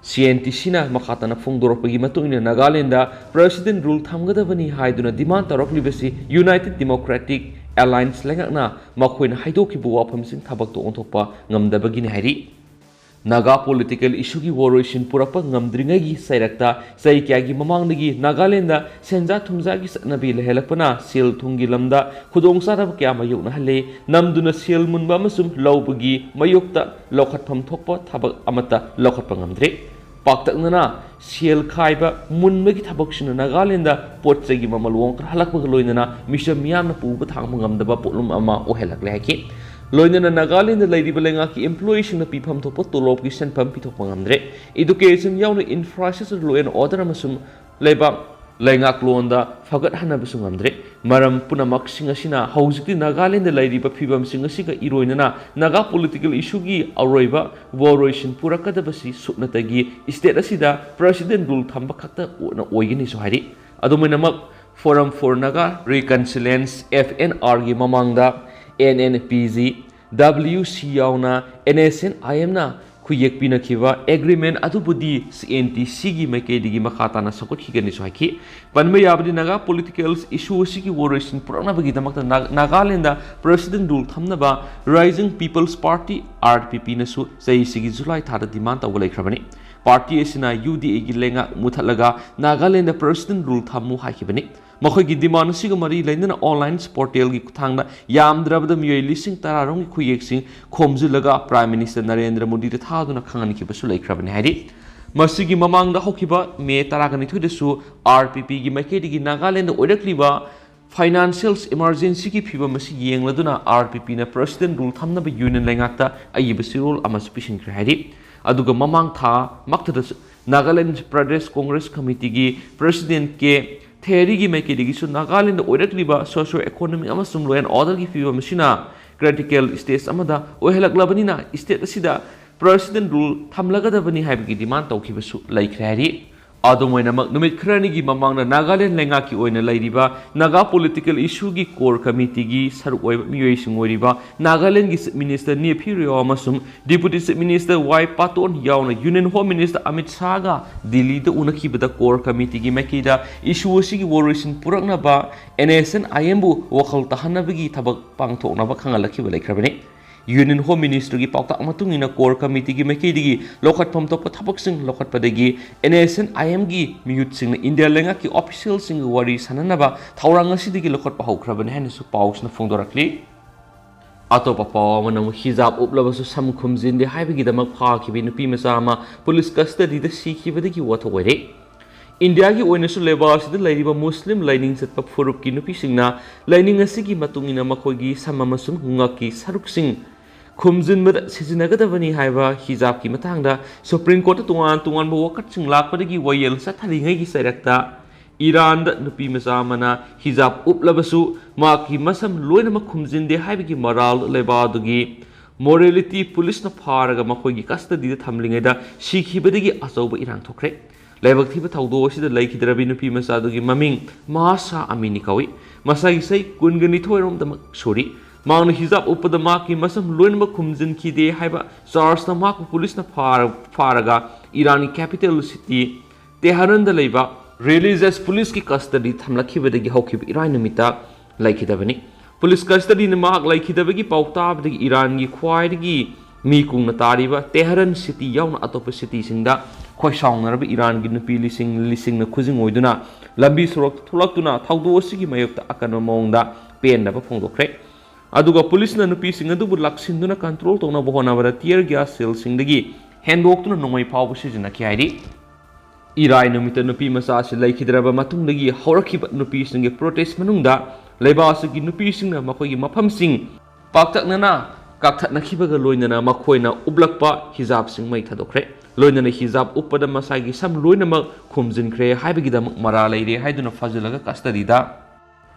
C N T C ꯅ ꯃꯈꯥ ꯇꯥꯅ ꯐꯣꯡꯗꯣꯔꯛꯄꯒꯤ ꯃꯇꯨꯡ ꯏꯟꯅ, ꯅꯥꯒꯥꯂꯦꯟꯗ ꯄ꯭ꯔꯦꯁꯤꯗꯦꯟ ꯔꯨꯜ ꯊꯝꯒꯗꯕꯅꯤ ꯍꯥꯏꯗꯨꯅ ꯗꯤꯃꯥꯟ ꯇꯧꯔꯛꯂꯤꯕꯁꯤ United Democratic Alliance ꯂꯩꯉꯥꯛꯅ ꯃꯈꯣꯏꯅ ꯍꯥꯏꯗꯣꯛꯈꯤꯕ ꯋꯥꯐꯝꯁꯤꯡ ꯊꯕꯛꯇ ꯑꯣꯟꯊꯣꯛꯄ ꯉꯝꯗꯕꯒꯤꯅꯤ ꯍꯥꯏꯔꯤ꯫ ꯅꯥꯒꯥ ꯄꯣꯂꯤꯇꯤꯀꯦꯜ ꯏꯁꯨꯒꯤ ꯋꯥꯔꯣꯏꯁꯤꯟ ꯄꯨꯔꯛꯄ ꯉꯝꯗ꯭ꯔꯤꯉꯩꯒꯤ ꯆꯩꯔꯛꯇ ꯆꯍꯤ ꯀꯌꯥꯒꯤ ꯃꯃꯥꯡꯗꯒꯤ ꯅꯥꯒꯥꯂꯦꯟꯗ ꯁꯦꯟꯖꯥ ꯊꯨꯝꯖꯥꯒꯤ ꯆꯠꯅꯕꯤ ꯂꯩꯍꯜꯂꯛꯄꯅ ꯁꯦꯜ ꯊꯨꯝꯒꯤ ꯂꯝꯗ ꯈꯨꯗꯣꯡꯆꯥꯗꯕ ꯀꯌꯥ ꯃꯥꯌꯣꯛꯅꯍꯜꯂꯦ꯫ ꯅꯝꯗꯨꯅ ꯁꯦꯜ ꯃꯨꯟꯕ ꯑꯃꯁꯨꯡ ꯂꯧꯕꯒꯤ ꯃꯥꯌꯣꯛꯇ ꯂꯧꯈꯠꯐꯝ ꯊꯣꯛꯄ ꯊꯕꯛ ꯑꯃꯠꯇ ꯂꯧꯈꯠꯄ ꯉꯝꯗ꯭ꯔꯦ꯫ ꯄꯥꯛꯇꯛꯅꯅ ꯁꯦꯜ ꯈꯥꯏꯕ ꯃꯨꯟꯕꯒꯤ ꯊꯕꯛꯁꯤꯅ ꯅꯥꯒꯥꯂꯦꯟꯗ ꯄꯣꯠ ꯆꯩꯒꯤ ꯃꯃꯜ ꯋꯥꯡꯈꯠꯍꯜꯂꯛꯄꯒ ꯂꯣꯏꯅꯅ ꯃꯤꯆꯝ ꯃꯤꯌꯥꯝꯅ ꯄꯨꯕ ꯊꯥꯡꯕ ꯉꯝꯗꯕ ꯄꯣꯠꯂꯨꯝ ꯑꯃ ꯑꯣꯏꯍꯜꯂꯛꯂꯦ ꯍꯥꯏꯈꯤ꯫ ꯂꯣꯏꯅꯅ ꯅꯥꯒꯥꯂꯦꯟꯗ ꯂꯩꯔꯤꯕ ꯂꯩꯉꯥꯛꯀꯤ employeeꯁꯤꯡꯅ ꯄꯤꯐꯝ ꯊꯣꯛꯄ ꯇꯣꯂꯣꯞꯀꯤ ꯁꯦꯟꯐꯝ ꯄꯤꯊꯣꯛꯄ ꯉꯝꯗ꯭ꯔꯦ꯫ Education ꯌꯥꯎꯅ infrastructure, law and order ꯑꯃꯁꯨꯡ ꯂꯩꯕꯥꯛ ꯂꯩꯉꯥꯛꯂꯣꯟꯗ ꯐꯒꯠꯍꯟꯅꯕꯁꯨ ꯉꯝꯗ꯭ꯔꯦ꯫ ꯃꯔꯝ ꯄꯨꯝꯅꯃꯛꯁꯤꯡ ꯑꯁꯤꯅ ꯍꯧꯖꯤꯛꯇꯤ ꯅꯥꯒꯥꯂꯦꯟꯗ ꯂꯩꯔꯤꯕ ꯐꯤꯕꯝꯁꯤꯡ ꯑꯁꯤꯒ ꯏꯔꯣꯏꯅꯅ ꯅꯥꯒꯥ ꯄꯣꯂꯤꯇꯤꯀꯦꯜ ꯏꯁꯨꯒꯤ ꯑꯔꯣꯏꯕ ꯋꯥꯔꯣꯏꯁꯤꯟ ꯄꯨꯔꯛꯀꯗꯕꯁꯤ ꯁꯨꯞꯅꯇꯒꯤ state ꯑꯁꯤꯗ President Rule ꯊꯝꯕ ꯈꯛꯇ ꯑꯣꯏꯅ ꯑꯣꯏꯒꯅꯤꯁꯨ ꯍꯥꯏꯔꯤ꯫ ꯑꯗꯨꯝ ꯑꯣꯏꯅꯃꯛ, Forum for Naga Reconciliation, F N R ꯒꯤ ꯃꯃꯥꯡꯗ N N P G, W C ꯌꯥꯎꯅ N S N I M ꯅ ꯈꯨꯌꯦꯛ ꯄꯤꯅꯈꯤꯕ agreement ꯑꯗꯨꯕꯨꯗꯤ C N T C ꯒꯤ ꯃꯥꯏꯀꯩꯗꯒꯤ ꯃꯈꯥ ꯇꯥꯅ ꯁꯧꯒꯠꯈꯤꯒꯅꯤꯁꯨ ꯍꯥꯏꯈꯤ꯫ ꯄꯟꯕ ꯌꯥꯕꯗꯤ, ꯅꯥꯒꯥ ꯄꯣꯂꯤꯇꯤꯀꯦꯜ ꯏꯁꯨ ꯑꯁꯤꯒꯤ ꯋꯥꯔꯣꯏꯁꯤꯟ ꯄꯨꯔꯛꯅꯕꯒꯤꯗꯃꯛꯇ ꯅꯥ-, ꯅꯥꯒꯥꯂꯦꯟꯗ President Rule ꯊꯝꯅꯕ Rising People's Party, R P P ꯅꯁꯨ ꯆꯍꯤꯁꯤꯒꯤ ꯖꯨꯂꯥꯏ ꯊꯥꯗ demand ꯇꯧꯕ ꯂꯩꯈ꯭ꯔꯕꯅꯤ꯫ Party ꯑꯁꯤꯅ U D A ꯒꯤ ꯂꯩꯉꯥꯛ ꯃꯨꯊꯠꯂꯒ ꯅꯥꯒꯥꯂꯦꯟꯗ President Rule ꯊꯝꯃꯨ ꯍꯥꯏꯈꯤꯕꯅꯤ꯫ ꯃꯈꯣꯏꯒꯤ demand ꯑꯁꯤꯒ ꯃꯔꯤ ꯂꯩꯅꯅ online portal ꯒꯤ ꯈꯨꯠꯊꯥꯡꯗ ꯌꯥꯝꯗ꯭ꯔꯕꯗ ꯃꯤꯑꯣꯏ ꯂꯤꯁꯤꯡ ꯇꯔꯥ ꯔꯣꯝꯒꯤ ꯈꯨꯌꯦꯛꯁꯤꯡ ꯈꯣꯝꯖꯤꯜꯂꯒ Prime Minister ꯅꯔꯦꯟꯗ꯭ꯔ ꯃꯣꯗꯤꯗ ꯊꯥꯗꯨꯅ ꯈꯪꯍꯟꯈꯤꯕꯁꯨ ꯂꯩꯈ꯭ꯔꯕꯅꯤ ꯍꯥꯏꯔꯤ꯫ ꯃꯁꯤꯒꯤ ꯃꯃꯥꯡꯗ ꯍꯧꯈꯤꯕ ꯃꯦ ꯇꯔꯥꯒ ꯅꯤꯊꯣꯏꯗꯁꯨ R P P ꯒꯤ ꯃꯥꯏꯀꯩꯗꯒꯤ ꯅꯥꯒꯥꯂꯦꯟꯗ ꯑꯣꯏꯔꯛꯂꯤꯕ financial emergency ꯒꯤ ꯐꯤꯕꯝ ꯑꯁꯤ ꯌꯦꯡꯂꯗꯨꯅ R P P ꯅ President Rule ꯊꯝꯅꯕ Union ꯂꯩꯉꯥꯛꯇ ꯑꯏꯕ ꯆꯦꯔꯣꯜ ꯑꯃꯁꯨ ꯄꯤꯁꯤꯟꯈ꯭ꯔꯦ ꯍꯥꯏꯔꯤ꯫ ꯑꯗꯨꯒ ꯃꯃꯥꯡ ꯊꯥ ꯃꯛꯇꯗꯁꯨ Nagaland Pradesh Congress Committee ꯒꯤ President K ꯊꯦꯔꯤꯒꯤ ꯃꯥꯏꯀꯩꯗꯒꯤꯁꯨ Nagaland ꯑꯣꯏꯔꯛꯂꯤꯕ socio economic ꯑꯃꯁꯨꯡ law and order ꯒꯤ ꯐꯤꯕꯝ ꯑꯁꯤꯅ critical stage ꯑꯃꯗ ꯑꯣꯏꯍꯜꯂꯛꯂꯕꯅꯤꯅ state ꯑꯁꯤꯗ President Rule ꯊꯝꯂꯒꯗꯕꯅꯤ ꯍꯥꯏꯕꯒꯤ demand ꯇꯧꯈꯤꯕꯁꯨ ꯂꯩꯈ꯭ꯔꯦ ꯍꯥꯏꯔꯤ꯫ ꯑꯗꯨꯝ ꯑꯣꯏꯅꯃꯛ, ꯅꯨꯃꯤꯠ ꯈꯔꯅꯤꯒꯤ ꯃꯃꯥꯡꯗ ꯅꯥꯒꯥꯂꯦꯟ ꯂꯩꯉꯥꯛꯀꯤ ꯑꯣꯏꯅ ꯂꯩꯔꯤꯕ ꯅꯥꯒꯥ ꯄꯣꯂꯤꯇꯤꯀꯦꯜ ꯏꯁꯨꯒꯤ core committee ꯒꯤ ꯁꯔꯨꯛ ꯑꯣꯏꯕ ꯃꯤꯑꯣꯏꯁꯤꯡ ꯑꯣꯏꯔꯤꯕ ꯅꯥꯒꯥꯂꯦꯟꯒꯤ Chief Minister ꯅꯦꯐꯤꯌꯨ ꯔꯤꯑꯣ ꯑꯃꯁꯨꯡ Deputy Chief Minister ꯋꯥꯏ ꯄꯥꯇꯣꯟ ꯌꯥꯎꯅ Union Home Minister ꯑꯃꯤꯠ ꯁꯥꯍꯒ ꯗꯤꯜꯂꯤꯗ ꯎꯅꯈꯤꯕꯗ core committee ꯒꯤ ꯃꯥꯏꯀꯩꯗ ꯏꯁꯨ ꯑꯁꯤꯒꯤ ꯋꯥꯔꯣꯏꯁꯤꯟ ꯄꯨꯔꯛꯅꯕ N S N I M ꯕꯨ ꯋꯥꯈꯜ ꯇꯥꯍꯟꯅꯕꯒꯤ ꯊꯕꯛ ꯄꯥꯡꯊꯣꯛꯅꯕ ꯈꯪꯍꯜꯂꯛꯈꯤꯕ ꯂꯩꯈ꯭ꯔꯕꯅꯤ꯫ Union Home Ministryꯒꯤ ꯄꯥꯎꯇꯥꯛ ꯃꯇꯨꯡ ꯏꯟꯅ core committeeꯒꯤ ꯃꯥꯏꯀꯩꯗꯒꯤ ꯂꯧꯈꯠꯐꯝ ꯊꯣꯛꯄ ꯊꯕꯛꯁꯤꯡ ꯂꯧꯈꯠꯄꯗꯒꯤ NSCN-IMꯒꯤ ꯃꯤꯍꯨꯠꯁꯤꯡꯅ ꯏꯟꯗꯤꯌꯥ ꯂꯩꯉꯥꯛꯀꯤ officialꯁꯤꯡꯒ ꯋꯥꯔꯤ ꯁꯥꯟꯅꯅꯕ ꯊꯧꯔꯥꯡ ꯉꯁꯤꯗꯒꯤ ꯂꯧꯈꯠꯄ ꯍꯧꯈ꯭ꯔꯕꯅꯤ ꯍꯥꯏꯅꯁꯨ ꯄꯥꯎꯁꯤꯅ ꯐꯣꯡꯗꯣꯔꯛꯂꯤ꯫ ꯑꯇꯣꯞꯄ ꯄꯥꯎ ꯑꯃꯅ ꯑꯃꯨꯛ ꯍꯤꯖꯥꯕ ꯎꯞꯂꯕꯁꯨ ꯁꯝ ꯈꯨꯝꯖꯤꯟꯗꯦ ꯍꯥꯏꯕꯒꯤꯗꯃꯛ ꯐꯥꯈꯤꯕ ꯅꯨꯄꯤ ꯃꯆꯥ ꯑꯃ ꯄꯨꯂꯤꯁ custody-ꯗ ꯁꯤꯈꯤꯕꯗꯒꯤ ꯋꯥꯊꯣꯛ ꯑꯣꯏꯔꯦ꯫ ꯏꯟꯗꯤꯌꯥꯒꯤ ꯑꯣꯏꯅꯁꯨ ꯂꯩꯕꯥꯛ ꯑꯁꯤꯗ ꯂꯩꯔꯤꯕ ꯃꯨꯁꯂꯤꯝ ꯂꯥꯏꯅꯤꯡ ꯆꯠꯄ ꯐꯨꯔꯨꯞꯀꯤ ꯅꯨꯄꯤꯁꯤꯡꯅ ꯂꯥꯏꯅꯤꯡ ꯑꯁꯤꯒꯤ ꯃꯇꯨꯡ ꯏꯟꯅ ꯃꯈꯣꯏꯒꯤ ꯁꯝ ꯑꯃꯁꯨꯡ ꯉꯛꯀꯤ ꯁꯔꯨꯛꯁꯤꯡ ꯈꯨꯝꯖꯤꯟꯕꯗ ꯁꯤꯖꯤꯟꯅꯒꯗꯕꯅꯤ ꯍꯥꯏꯕ ꯍꯤꯖꯥꯕꯀꯤ ꯃꯇꯥꯡꯗ Supreme Court-ꯇ ꯇꯣꯉꯥꯟ ꯇꯣꯉꯥꯟꯕ ꯋꯥꯀꯠꯁꯤꯡ ꯂꯥꯛꯄꯗꯒꯤ ꯋꯥꯌꯦꯜ ꯆꯠꯊꯔꯤꯉꯩꯒꯤ ꯆꯩꯔꯛꯇ ꯏꯔꯥꯟꯗ ꯅꯨꯄꯤ ꯃꯆꯥ ꯑꯃꯅ ꯍꯤꯖꯥꯕ ꯎꯞꯂꯕꯁꯨ ꯃꯍꯥꯛꯀꯤ ꯃꯁꯝ ꯂꯣꯏꯅꯃꯛ ꯈꯨꯝꯖꯤꯟꯗꯦ ꯍꯥꯏꯕꯒꯤ ꯃꯔꯥꯜ ꯂꯩꯕꯥꯛ ꯑꯗꯨꯒꯤ morality ꯄꯨꯂꯤꯁꯅ ꯐꯥꯔꯒ ꯃꯈꯣꯏꯒꯤ custody-ꯗ ꯊꯝꯂꯤꯉꯩꯗ ꯁꯤꯈꯤꯕꯗꯒꯤ ꯑꯆꯧꯕ ꯏꯔꯥꯡ ꯊꯣꯛꯈ꯭ꯔꯦ꯫ ꯂꯥꯏꯕꯛ ꯊꯤꯕ ꯊꯧꯗꯣꯛ ꯑꯁꯤꯗ ꯂꯩꯈꯤꯗ꯭ꯔꯕꯤ ꯅꯨꯄꯤ ꯃꯆꯥ ꯑꯗꯨꯒꯤ ꯃꯃꯤꯡ ꯃꯍꯥꯁꯥ ꯑꯃꯤꯅꯤ ꯀꯧꯏ꯫ ꯃꯁꯥꯒꯤ ꯆꯍꯤ ꯀꯨꯟꯒ ꯅꯤꯊꯣꯏ ꯔꯣꯝꯗꯃꯛ ꯁꯨꯔꯤ꯫ ꯃꯍꯥꯛꯅ ꯍꯤꯖꯥꯕ ꯎꯞꯄꯗ ꯃꯍꯥꯛꯀꯤ ꯃꯁꯝ ꯂꯣꯏꯅꯃꯛ ꯈꯨꯝꯖꯤꯟꯈꯤꯗꯦ ꯍꯥꯏꯕ charge-ꯅ ꯃꯍꯥꯛꯄꯨ ꯄꯨꯂꯤꯁꯅ ꯐꯥꯔ-, ꯐꯥꯔꯒ ꯏꯔꯥꯟꯒꯤ capital city ꯇꯦꯍꯔꯥꯟꯗ ꯂꯩꯕ religious ꯄꯨꯂꯤꯁꯀꯤ custody ꯊꯝꯂꯛꯈꯤꯕꯗꯒꯤ ꯍꯧꯈꯤꯕ ꯏꯔꯥꯏ ꯅꯨꯃꯤꯠꯇ ꯂꯩꯈꯤꯗꯕꯅꯤ꯫ ꯄꯨꯂꯤꯁ custody-ꯅ ꯃꯍꯥꯛ ꯂꯩꯈꯤꯗꯕꯒꯤ ꯄꯥꯎ ꯇꯥꯕꯗꯒꯤ ꯏꯔꯥꯟꯒꯤ ꯈ꯭ꯋꯥꯏꯗꯒꯤ ꯃꯤ ꯀꯨꯡꯅ ꯇꯥꯔꯤꯕ ꯇꯦꯍꯔꯥꯟ city ꯌꯥꯎꯅ ꯑꯇꯣꯞꯄ city-ꯁꯤꯡꯗ ꯈꯣꯏꯁꯥꯎꯅꯔꯕ ꯏꯔꯥꯟꯒꯤ ꯅꯨꯄꯤ ꯂꯤꯁꯤꯡ ꯂꯤꯁꯤꯡꯅ ꯈꯨꯖꯤꯡ ꯑꯣꯏꯗꯨꯅ ꯂꯝꯕꯤ ꯁꯣꯔꯣꯛꯇ ꯊꯣꯛꯂꯛꯇꯨꯅ ꯊꯧꯗꯣꯛ ꯑꯁꯤꯒꯤ ꯃꯥꯌꯣꯛꯇ ꯑꯀꯟꯕ ꯃꯑꯣꯡꯗ ꯄꯦꯟꯗꯕ ꯐꯣꯡꯗꯣꯛꯈ꯭ꯔꯦ꯫ ꯑꯗꯨꯒ ꯄꯨꯂꯤꯁꯅ ꯅꯨꯄꯤꯁꯤꯡ ꯑꯗꯨꯕꯨ ꯂꯥꯛꯁꯤꯟꯗꯨꯅ control ꯇꯧꯅꯕ ꯍꯣꯠꯅꯕꯗ tear gas shell-ꯁꯤꯡꯗꯒꯤ ꯍꯦꯟꯗꯣꯛꯇꯨꯅ ꯅꯣꯡꯃꯩ ꯐꯥꯎꯕ ꯁꯤꯖꯤꯟꯅꯈꯤ ꯍꯥꯏꯔꯤ꯫ ꯏꯔꯥꯏ ꯅꯨꯃꯤꯠꯇ ꯅꯨꯄꯤ ꯃꯆꯥ ꯑꯁꯤ ꯂꯩꯈꯤꯗ꯭ꯔꯕ ꯃꯇꯨꯡꯗꯒꯤ ꯍꯧꯔꯛꯈꯤꯕ ꯅꯨꯄꯤꯁꯤꯡꯒꯤ protest ꯃꯅꯨꯡꯗ ꯂꯩꯕꯥꯛ ꯑꯁꯤꯒꯤ ꯅꯨꯄꯤꯁꯤꯡꯅ ꯃꯈꯣꯏꯒꯤ ꯃꯐꯝꯁꯤꯡ ꯄꯥꯛꯇꯛꯅꯅ ꯀꯛꯊꯠꯅꯈꯤꯕꯒ ꯂꯣꯏꯅꯅ ꯃꯈꯣꯏꯅ ꯎꯞꯂꯛꯄ ꯍꯤꯖꯥꯕꯁꯤꯡ ꯃꯩ ꯊꯥꯗꯣꯛꯈ꯭ꯔꯦ꯫ ꯂꯣꯏꯅꯅ ꯍꯤꯖꯥꯕ ꯎꯞꯄꯗ ꯃꯁꯥꯒꯤ ꯁꯝ ꯂꯣꯏꯅꯃꯛ ꯈꯨꯝꯖꯤꯟꯈ꯭ꯔꯦ ꯍꯥꯏꯕꯒꯤꯗꯃꯛ ꯃꯔꯥꯜ ꯂꯩꯔꯦ ꯍꯥꯏꯗꯨꯅ ꯐꯥꯖꯤꯜꯂꯒ custody-ꯗ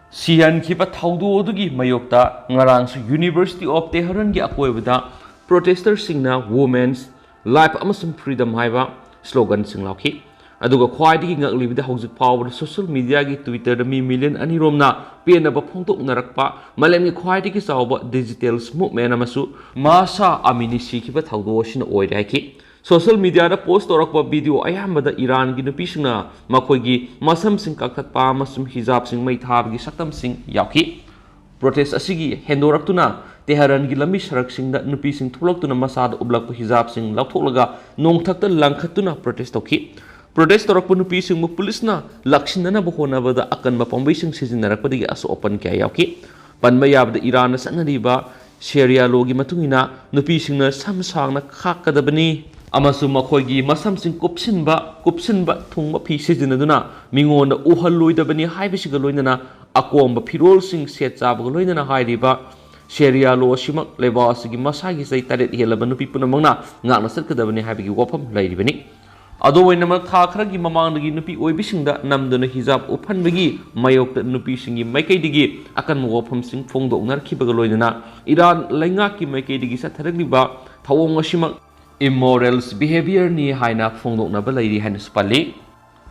ꯁꯤꯍꯟꯈꯤꯕ ꯊꯧꯗꯣꯛ ꯑꯗꯨꯒꯤ ꯃꯥꯌꯣꯛꯇ ꯉꯔꯥꯡꯁꯨ University of Tehran-ꯒꯤ ꯑꯀꯣꯏꯕꯗ protester-ꯁꯤꯡꯅ Women's Life ꯑꯃꯁꯨꯡ Freedom ꯍꯥꯏꯕ slogan-ꯁꯤꯡ ꯂꯥꯎꯈꯤ꯫ ꯑꯗꯨꯒ ꯈ꯭ꯋꯥꯏꯗꯒꯤ ꯉꯛꯂꯤꯕꯗꯤ ꯍꯧꯖꯤꯛ ꯐꯥꯎꯕꯗ social media-ꯒꯤ Twitter-ꯗ ꯃꯤ million ꯑꯅꯤ ꯔꯣꯝꯅ ꯄꯦꯟꯅꯕ ꯐꯣꯡꯗꯣꯛꯅꯔꯛꯄ ꯃꯥꯂꯦꯝꯒꯤ ꯈ꯭ꯋꯥꯏꯗꯒꯤ ꯆꯥꯎꯕ digital movement ꯑꯃꯁꯨ ꯃꯍꯁꯥ ꯑꯃꯤꯅꯤ ꯁꯤꯈꯤꯕ ꯊꯧꯗꯣꯛ ꯑꯁꯤꯅ ꯑꯣꯏꯔꯦ ꯍꯥꯏꯈꯤ꯫ Social media-ꯗ post ꯇꯧꯔꯛꯄ video ꯑꯌꯥꯝꯕꯗ ꯏꯔꯥꯟꯒꯤ ꯅꯨꯄꯤꯁꯤꯡꯅ ꯃꯈꯣꯏꯒꯤ ꯃꯁꯝꯁꯤꯡ ꯀꯛꯊꯠꯄ ꯑꯃꯁꯨꯡ ꯍꯤꯖꯥꯕꯁꯤꯡ ꯃꯩ ꯊꯥꯕꯒꯤ ꯁꯛꯇꯝꯁꯤꯡ ꯌꯥꯎꯈꯤ꯫ Protest ꯑꯁꯤꯒꯤ ꯍꯦꯟꯗꯣꯔꯛꯇꯨꯅ ꯇꯦꯍꯔꯥꯟꯒꯤ ꯂꯝꯕꯤ ꯁꯔꯛꯁꯤꯡꯗ ꯅꯨꯄꯤꯁꯤꯡ ꯊꯣꯛꯂꯛꯇꯨꯅ ꯃꯁꯥꯗ ꯎꯞꯂꯛꯄ ꯍꯤꯖꯥꯕꯁꯤꯡ ꯂꯧꯊꯣꯛꯂꯒ ꯅꯣꯡꯊꯛꯇ ꯂꯪꯈꯠꯇꯨꯅ protest ꯇꯧꯈꯤ꯫ Protest ꯇꯧꯔꯛꯄ ꯅꯨꯄꯤꯁꯤꯡꯕꯨ ꯄꯨꯂꯤꯁꯅ ꯂꯥꯛꯁꯤꯟꯅꯅꯕ ꯍꯣꯠꯅꯕꯗ ꯑꯀꯟꯕ ꯄꯥꯝꯕꯩꯁꯤꯡ ꯁꯤꯖꯤꯟꯅꯔꯛꯄꯗꯒꯤ ꯑꯁꯣꯛ ꯑꯄꯟ ꯀꯌꯥ ꯌꯥꯎꯈꯤ꯫ ꯄꯟꯕ ꯌꯥꯕꯗ ꯏꯔꯥꯟꯅ ꯆꯠꯅꯔꯤꯕ ꯁꯦꯔꯤꯌꯥ ꯂꯣꯒꯤ ꯃꯇꯨꯡ ꯏꯟꯅ ꯅꯨꯄꯤꯁꯤꯡꯅ ꯁꯝ ꯁꯥꯡꯅ ꯈꯥꯛꯀꯗꯕꯅꯤ ꯑꯃꯁꯨꯡ ꯃꯈꯣꯏꯒꯤ ꯃꯁꯝꯁꯤꯡ ꯀꯨꯞꯁꯤꯟꯕ, ꯀꯨꯞꯁꯤꯟꯕ ꯊꯨꯡꯕ ꯐꯤ ꯁꯤꯖꯤꯟꯅꯗꯨꯅ ꯃꯤꯉꯣꯟꯗ ꯎꯍꯜꯂꯣꯏꯗꯕꯅꯤ ꯍꯥꯏꯕꯁꯤꯒ ꯂꯣꯏꯅꯅ ꯑꯀꯣꯝꯕ ꯐꯤꯔꯣꯜꯁꯤꯡ ꯁꯦꯠ ꯆꯥꯕꯒ ꯂꯣꯏꯅꯅ ꯍꯥꯏꯔꯤꯕ ꯁꯦꯔꯤꯌꯥ ꯂꯣ ꯑꯁꯤꯃꯛ ꯂꯩꯕꯥꯛ ꯑꯁꯤꯒꯤ ꯃꯁꯥꯒꯤ ꯆꯍꯤ ꯇꯔꯦꯠ ꯍꯦꯜꯂꯕ ꯅꯨꯄꯤ ꯄꯨꯝꯅꯃꯛꯅ ꯉꯥꯛꯅ ꯆꯠꯀꯗꯕꯅꯤ ꯍꯥꯏꯕꯒꯤ ꯋꯥꯐꯝ ꯂꯩꯔꯤꯕꯅꯤ꯫ ꯑꯗꯨ ꯑꯣꯏꯅꯃꯛ, ꯊꯥ ꯈꯔꯒꯤ ꯃꯃꯥꯡꯗꯒꯤ ꯅꯨꯄꯤ ꯑꯣꯏꯕꯤꯁꯤꯡꯗ ꯅꯝꯗꯨꯅ ꯍꯤꯖꯥꯕ ꯎꯞꯍꯟꯕꯒꯤ ꯃꯥꯌꯣꯛꯇ ꯅꯨꯄꯤꯁꯤꯡꯒꯤ ꯃꯥꯏꯀꯩꯗꯒꯤ ꯑꯀꯟꯕ ꯋꯥꯐꯝꯁꯤꯡ ꯐꯣꯡꯗꯣꯛꯅꯔꯛꯈꯤꯕꯒ ꯂꯣꯏꯅꯅ ꯏꯔꯥꯟ ꯂꯩꯉꯥꯛꯀꯤ ꯃꯥꯏꯀꯩꯗꯒꯤ ꯆꯠꯊꯔꯛꯂꯤꯕ ꯊꯧꯑꯣꯡ ꯑꯁꯤꯃꯛ immoral behaviour ꯅꯤ ꯍꯥꯏꯅ ꯐꯣꯡꯗꯣꯛꯅꯕ ꯂꯩꯔꯤ ꯍꯥꯏꯅꯁꯨ ꯄꯜꯂꯤ꯫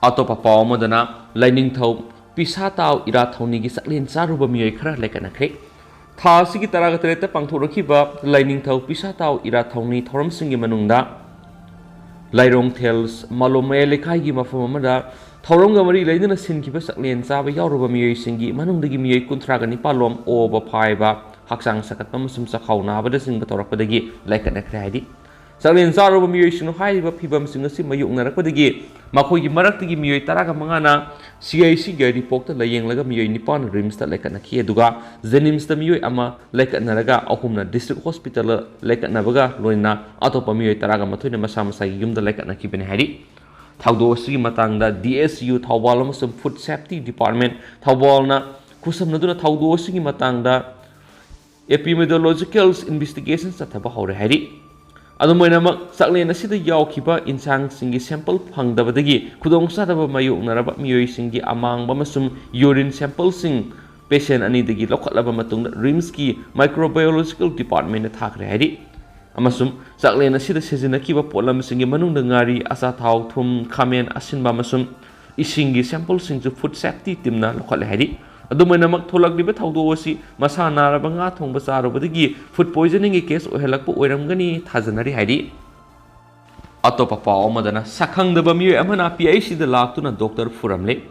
ꯑꯇꯣꯞꯄ ꯄꯥꯎ ꯑꯃꯗꯅ ꯂꯥꯏꯅꯤꯡꯊꯧ ꯄꯤꯁꯥꯇꯥꯎ ꯏꯔꯥꯊꯧꯅꯤꯒꯤ ꯆꯥꯛꯂꯦꯟ ꯆꯥꯔꯨꯕ ꯃꯤꯑꯣꯏ ꯈꯔ ꯂꯩꯈꯠꯅꯈ꯭ꯔꯦ꯫ ꯊꯥ ꯑꯁꯤꯒꯤ ꯇꯔꯥꯒ ꯇꯔꯦꯠꯇ ꯄꯥꯡꯊꯣꯛꯂꯛꯈꯤꯕ ꯂꯥꯏꯅꯤꯡꯊꯧ ꯄꯤꯁꯥꯇꯥꯎ ꯏꯔꯥꯊꯧꯅꯤ ꯊꯧꯔꯝꯁꯤꯡꯒꯤ ꯃꯅꯨꯡꯗ ꯂꯥꯏꯔꯣꯡꯊꯦꯜ ꯃꯥꯂꯣꯃꯌꯥ ꯂꯩꯀꯥꯏꯒꯤ ꯃꯐꯝ ꯑꯃꯗ ꯊꯧꯔꯝꯒ ꯃꯔꯤ ꯂꯩꯅꯅ ꯁꯤꯟꯈꯤꯕ ꯆꯥꯛꯂꯦꯟ ꯆꯥꯕ ꯌꯥꯎꯔꯨꯕ ꯃꯤꯑꯣꯏꯁꯤꯡꯒꯤ ꯃꯅꯨꯡꯗꯒꯤ ꯃꯤꯑꯣꯏ ꯀꯨꯟꯊ꯭ꯔꯥꯒ ꯅꯤꯄꯥꯜ ꯂꯣꯝ ꯑꯣꯕ ꯐꯥꯏꯕ, ꯍꯛꯆꯥꯡ ꯁꯥꯒꯠꯄ ꯑꯃꯁꯨꯡ ꯆꯥꯛꯈꯥꯎ ꯅꯥꯕꯅꯆꯤꯡꯕ ꯇꯧꯔꯛꯄꯗꯒꯤ ꯂꯩꯈꯠꯅꯈ꯭ꯔꯦ ꯍꯥꯏꯔꯤ꯫ ꯆꯥꯛꯂꯦꯟ ꯆꯥꯔꯨꯕ ꯃꯤꯑꯣꯏꯁꯤꯡꯅ ꯍꯥꯏꯔꯤꯕ ꯐꯤꯚꯝꯁꯤꯡ ꯑꯁꯤ ꯃꯥꯌꯣꯛꯅꯔꯛꯄꯗꯒꯤ ꯃꯈꯣꯏꯒꯤ ꯃꯔꯛꯇꯒꯤ ꯃꯤꯑꯣꯏ ꯇꯔꯥꯒ ꯃꯉꯥꯅ ꯁꯤ ꯑꯥꯏ ꯁꯤꯒꯤ ꯔꯤꯄꯣꯔꯠꯇ ꯂꯥꯌꯦꯡꯂꯒ ꯃꯤꯑꯣꯏ ꯅꯤꯄꯥꯟ ꯔꯤꯝꯁꯇ ꯂꯩꯈꯠꯅꯈꯤ, ꯑꯗꯨꯒ ꯖꯦꯅꯤꯝꯁꯇ ꯃꯤꯑꯣꯏ ꯑꯃ ꯂꯩꯈꯠꯅꯔꯒ ꯑꯍꯨꯝꯅ ꯗꯤꯁꯇ꯭ꯔꯤꯛ ꯍꯣꯁꯄꯤꯇꯥꯜꯗ ꯂꯩꯈꯠꯅꯕꯒ ꯂꯣꯏꯅꯅ ꯑꯇꯣꯞꯄ ꯃꯤꯑꯣꯏ ꯇꯔꯥꯒ ꯃꯥꯊꯣꯏꯅ ꯃꯁꯥ ꯃꯁꯥꯒꯤ ꯌꯨꯝꯗ ꯂꯩꯈꯠꯅꯈꯤꯕꯅꯤ ꯍꯥꯏꯔꯤ꯫ ꯊꯧꯗꯣꯛ ꯑꯁꯤꯒꯤ ꯃꯇꯥꯡꯗ ꯗꯤ ꯑꯦꯁ ꯌꯨ ꯊꯧꯕꯥꯜ ꯑꯃꯁꯨꯡ ꯐꯨꯗ ꯁꯦꯐꯇꯤ ꯗꯤꯄꯥꯔꯠꯃꯦꯟ ꯊꯧꯕꯥꯜꯅ ꯈꯨꯠꯁꯝꯅꯗꯨꯅ ꯊꯧꯗꯣꯛ ꯑꯁꯤꯒꯤ ꯃꯇꯥꯡꯗ epidemiological investigation ꯆꯠꯊꯕ ꯍꯧꯔꯦ ꯍꯥꯏꯔꯤ꯫ ꯑꯗꯨꯝ ꯑꯣꯏꯅꯃꯛ, ꯆꯥꯛꯂꯦꯟ ꯑꯁꯤꯗ ꯌꯥꯎꯈꯤꯕ ꯏꯟꯁꯥꯡꯁꯤꯡꯒꯤ sample ꯐꯪꯗꯕꯗꯒꯤ ꯈꯨꯗꯣꯡꯆꯥꯗꯕ ꯃꯥꯌꯣꯛꯅꯔꯕ ꯃꯤꯑꯣꯏꯁꯤꯡꯒꯤ ꯑꯃꯥꯡꯕ ꯑꯃꯁꯨꯡ urine sampleꯁꯤꯡ patient ꯑꯅꯤꯗꯒꯤ ꯂꯧꯈꯠꯂꯕ ꯃꯇꯨꯡꯗ ꯔꯤꯝꯁꯀꯤ microbiological departmentꯇ ꯊꯥꯈ꯭ꯔꯦ ꯍꯥꯏꯔꯤ꯫ ꯑꯃꯁꯨꯡ ꯆꯥꯛꯂꯦꯟ ꯑꯁꯤꯗ ꯁꯤꯖꯤꯟꯅꯈꯤꯕ ꯄꯣꯠꯂꯝꯁꯤꯡꯒꯤ ꯃꯅꯨꯡꯗ ꯉꯥꯔꯤ, ꯑꯆꯥꯊꯥꯎ, ꯊꯨꯝ, ꯈꯥꯃꯦꯟ ꯑꯁꯤꯟꯕ ꯑꯃꯁꯨꯡ ꯏꯁꯤꯡꯒꯤ sampleꯁꯤꯡꯁꯨ ꯐꯨꯗ ꯁꯦꯐꯇꯤ ꯇꯤꯝꯅ ꯂꯧꯈꯠꯂꯦ ꯍꯥꯏꯔꯤ꯫ ꯑꯗꯨꯝ ꯑꯣꯏꯅꯃꯛ, ꯊꯣꯛꯂꯛꯂꯤꯕ ꯊꯧꯗꯣꯛ ꯑꯁꯤ ꯃꯁꯥ ꯅꯥꯔꯕ ꯉꯥ ꯊꯣꯡꯕ ꯆꯥꯔꯨꯕꯗꯒꯤ ꯐꯨꯗ ꯄꯣꯏꯖꯅꯤꯡꯒꯤ ꯀꯦꯁ ꯑꯣꯏꯍꯜꯂꯛꯄ ꯑꯣꯏꯔꯝꯒꯅꯤ ꯊꯥꯖꯅꯔꯤ ꯍꯥꯏꯔꯤ꯫ ꯑꯇꯣꯞꯄ ꯄꯥꯎ ꯑꯃꯗꯅ, ꯁꯛꯈꯪꯗꯕ ꯃꯤꯑꯣꯏ ꯑꯃꯅ ꯄꯤ ꯑꯩꯆ ꯁꯤꯗ ꯂꯥꯛꯇꯨꯅ ꯗꯣꯛꯇꯔ ꯐꯨꯔꯝꯂꯦ꯫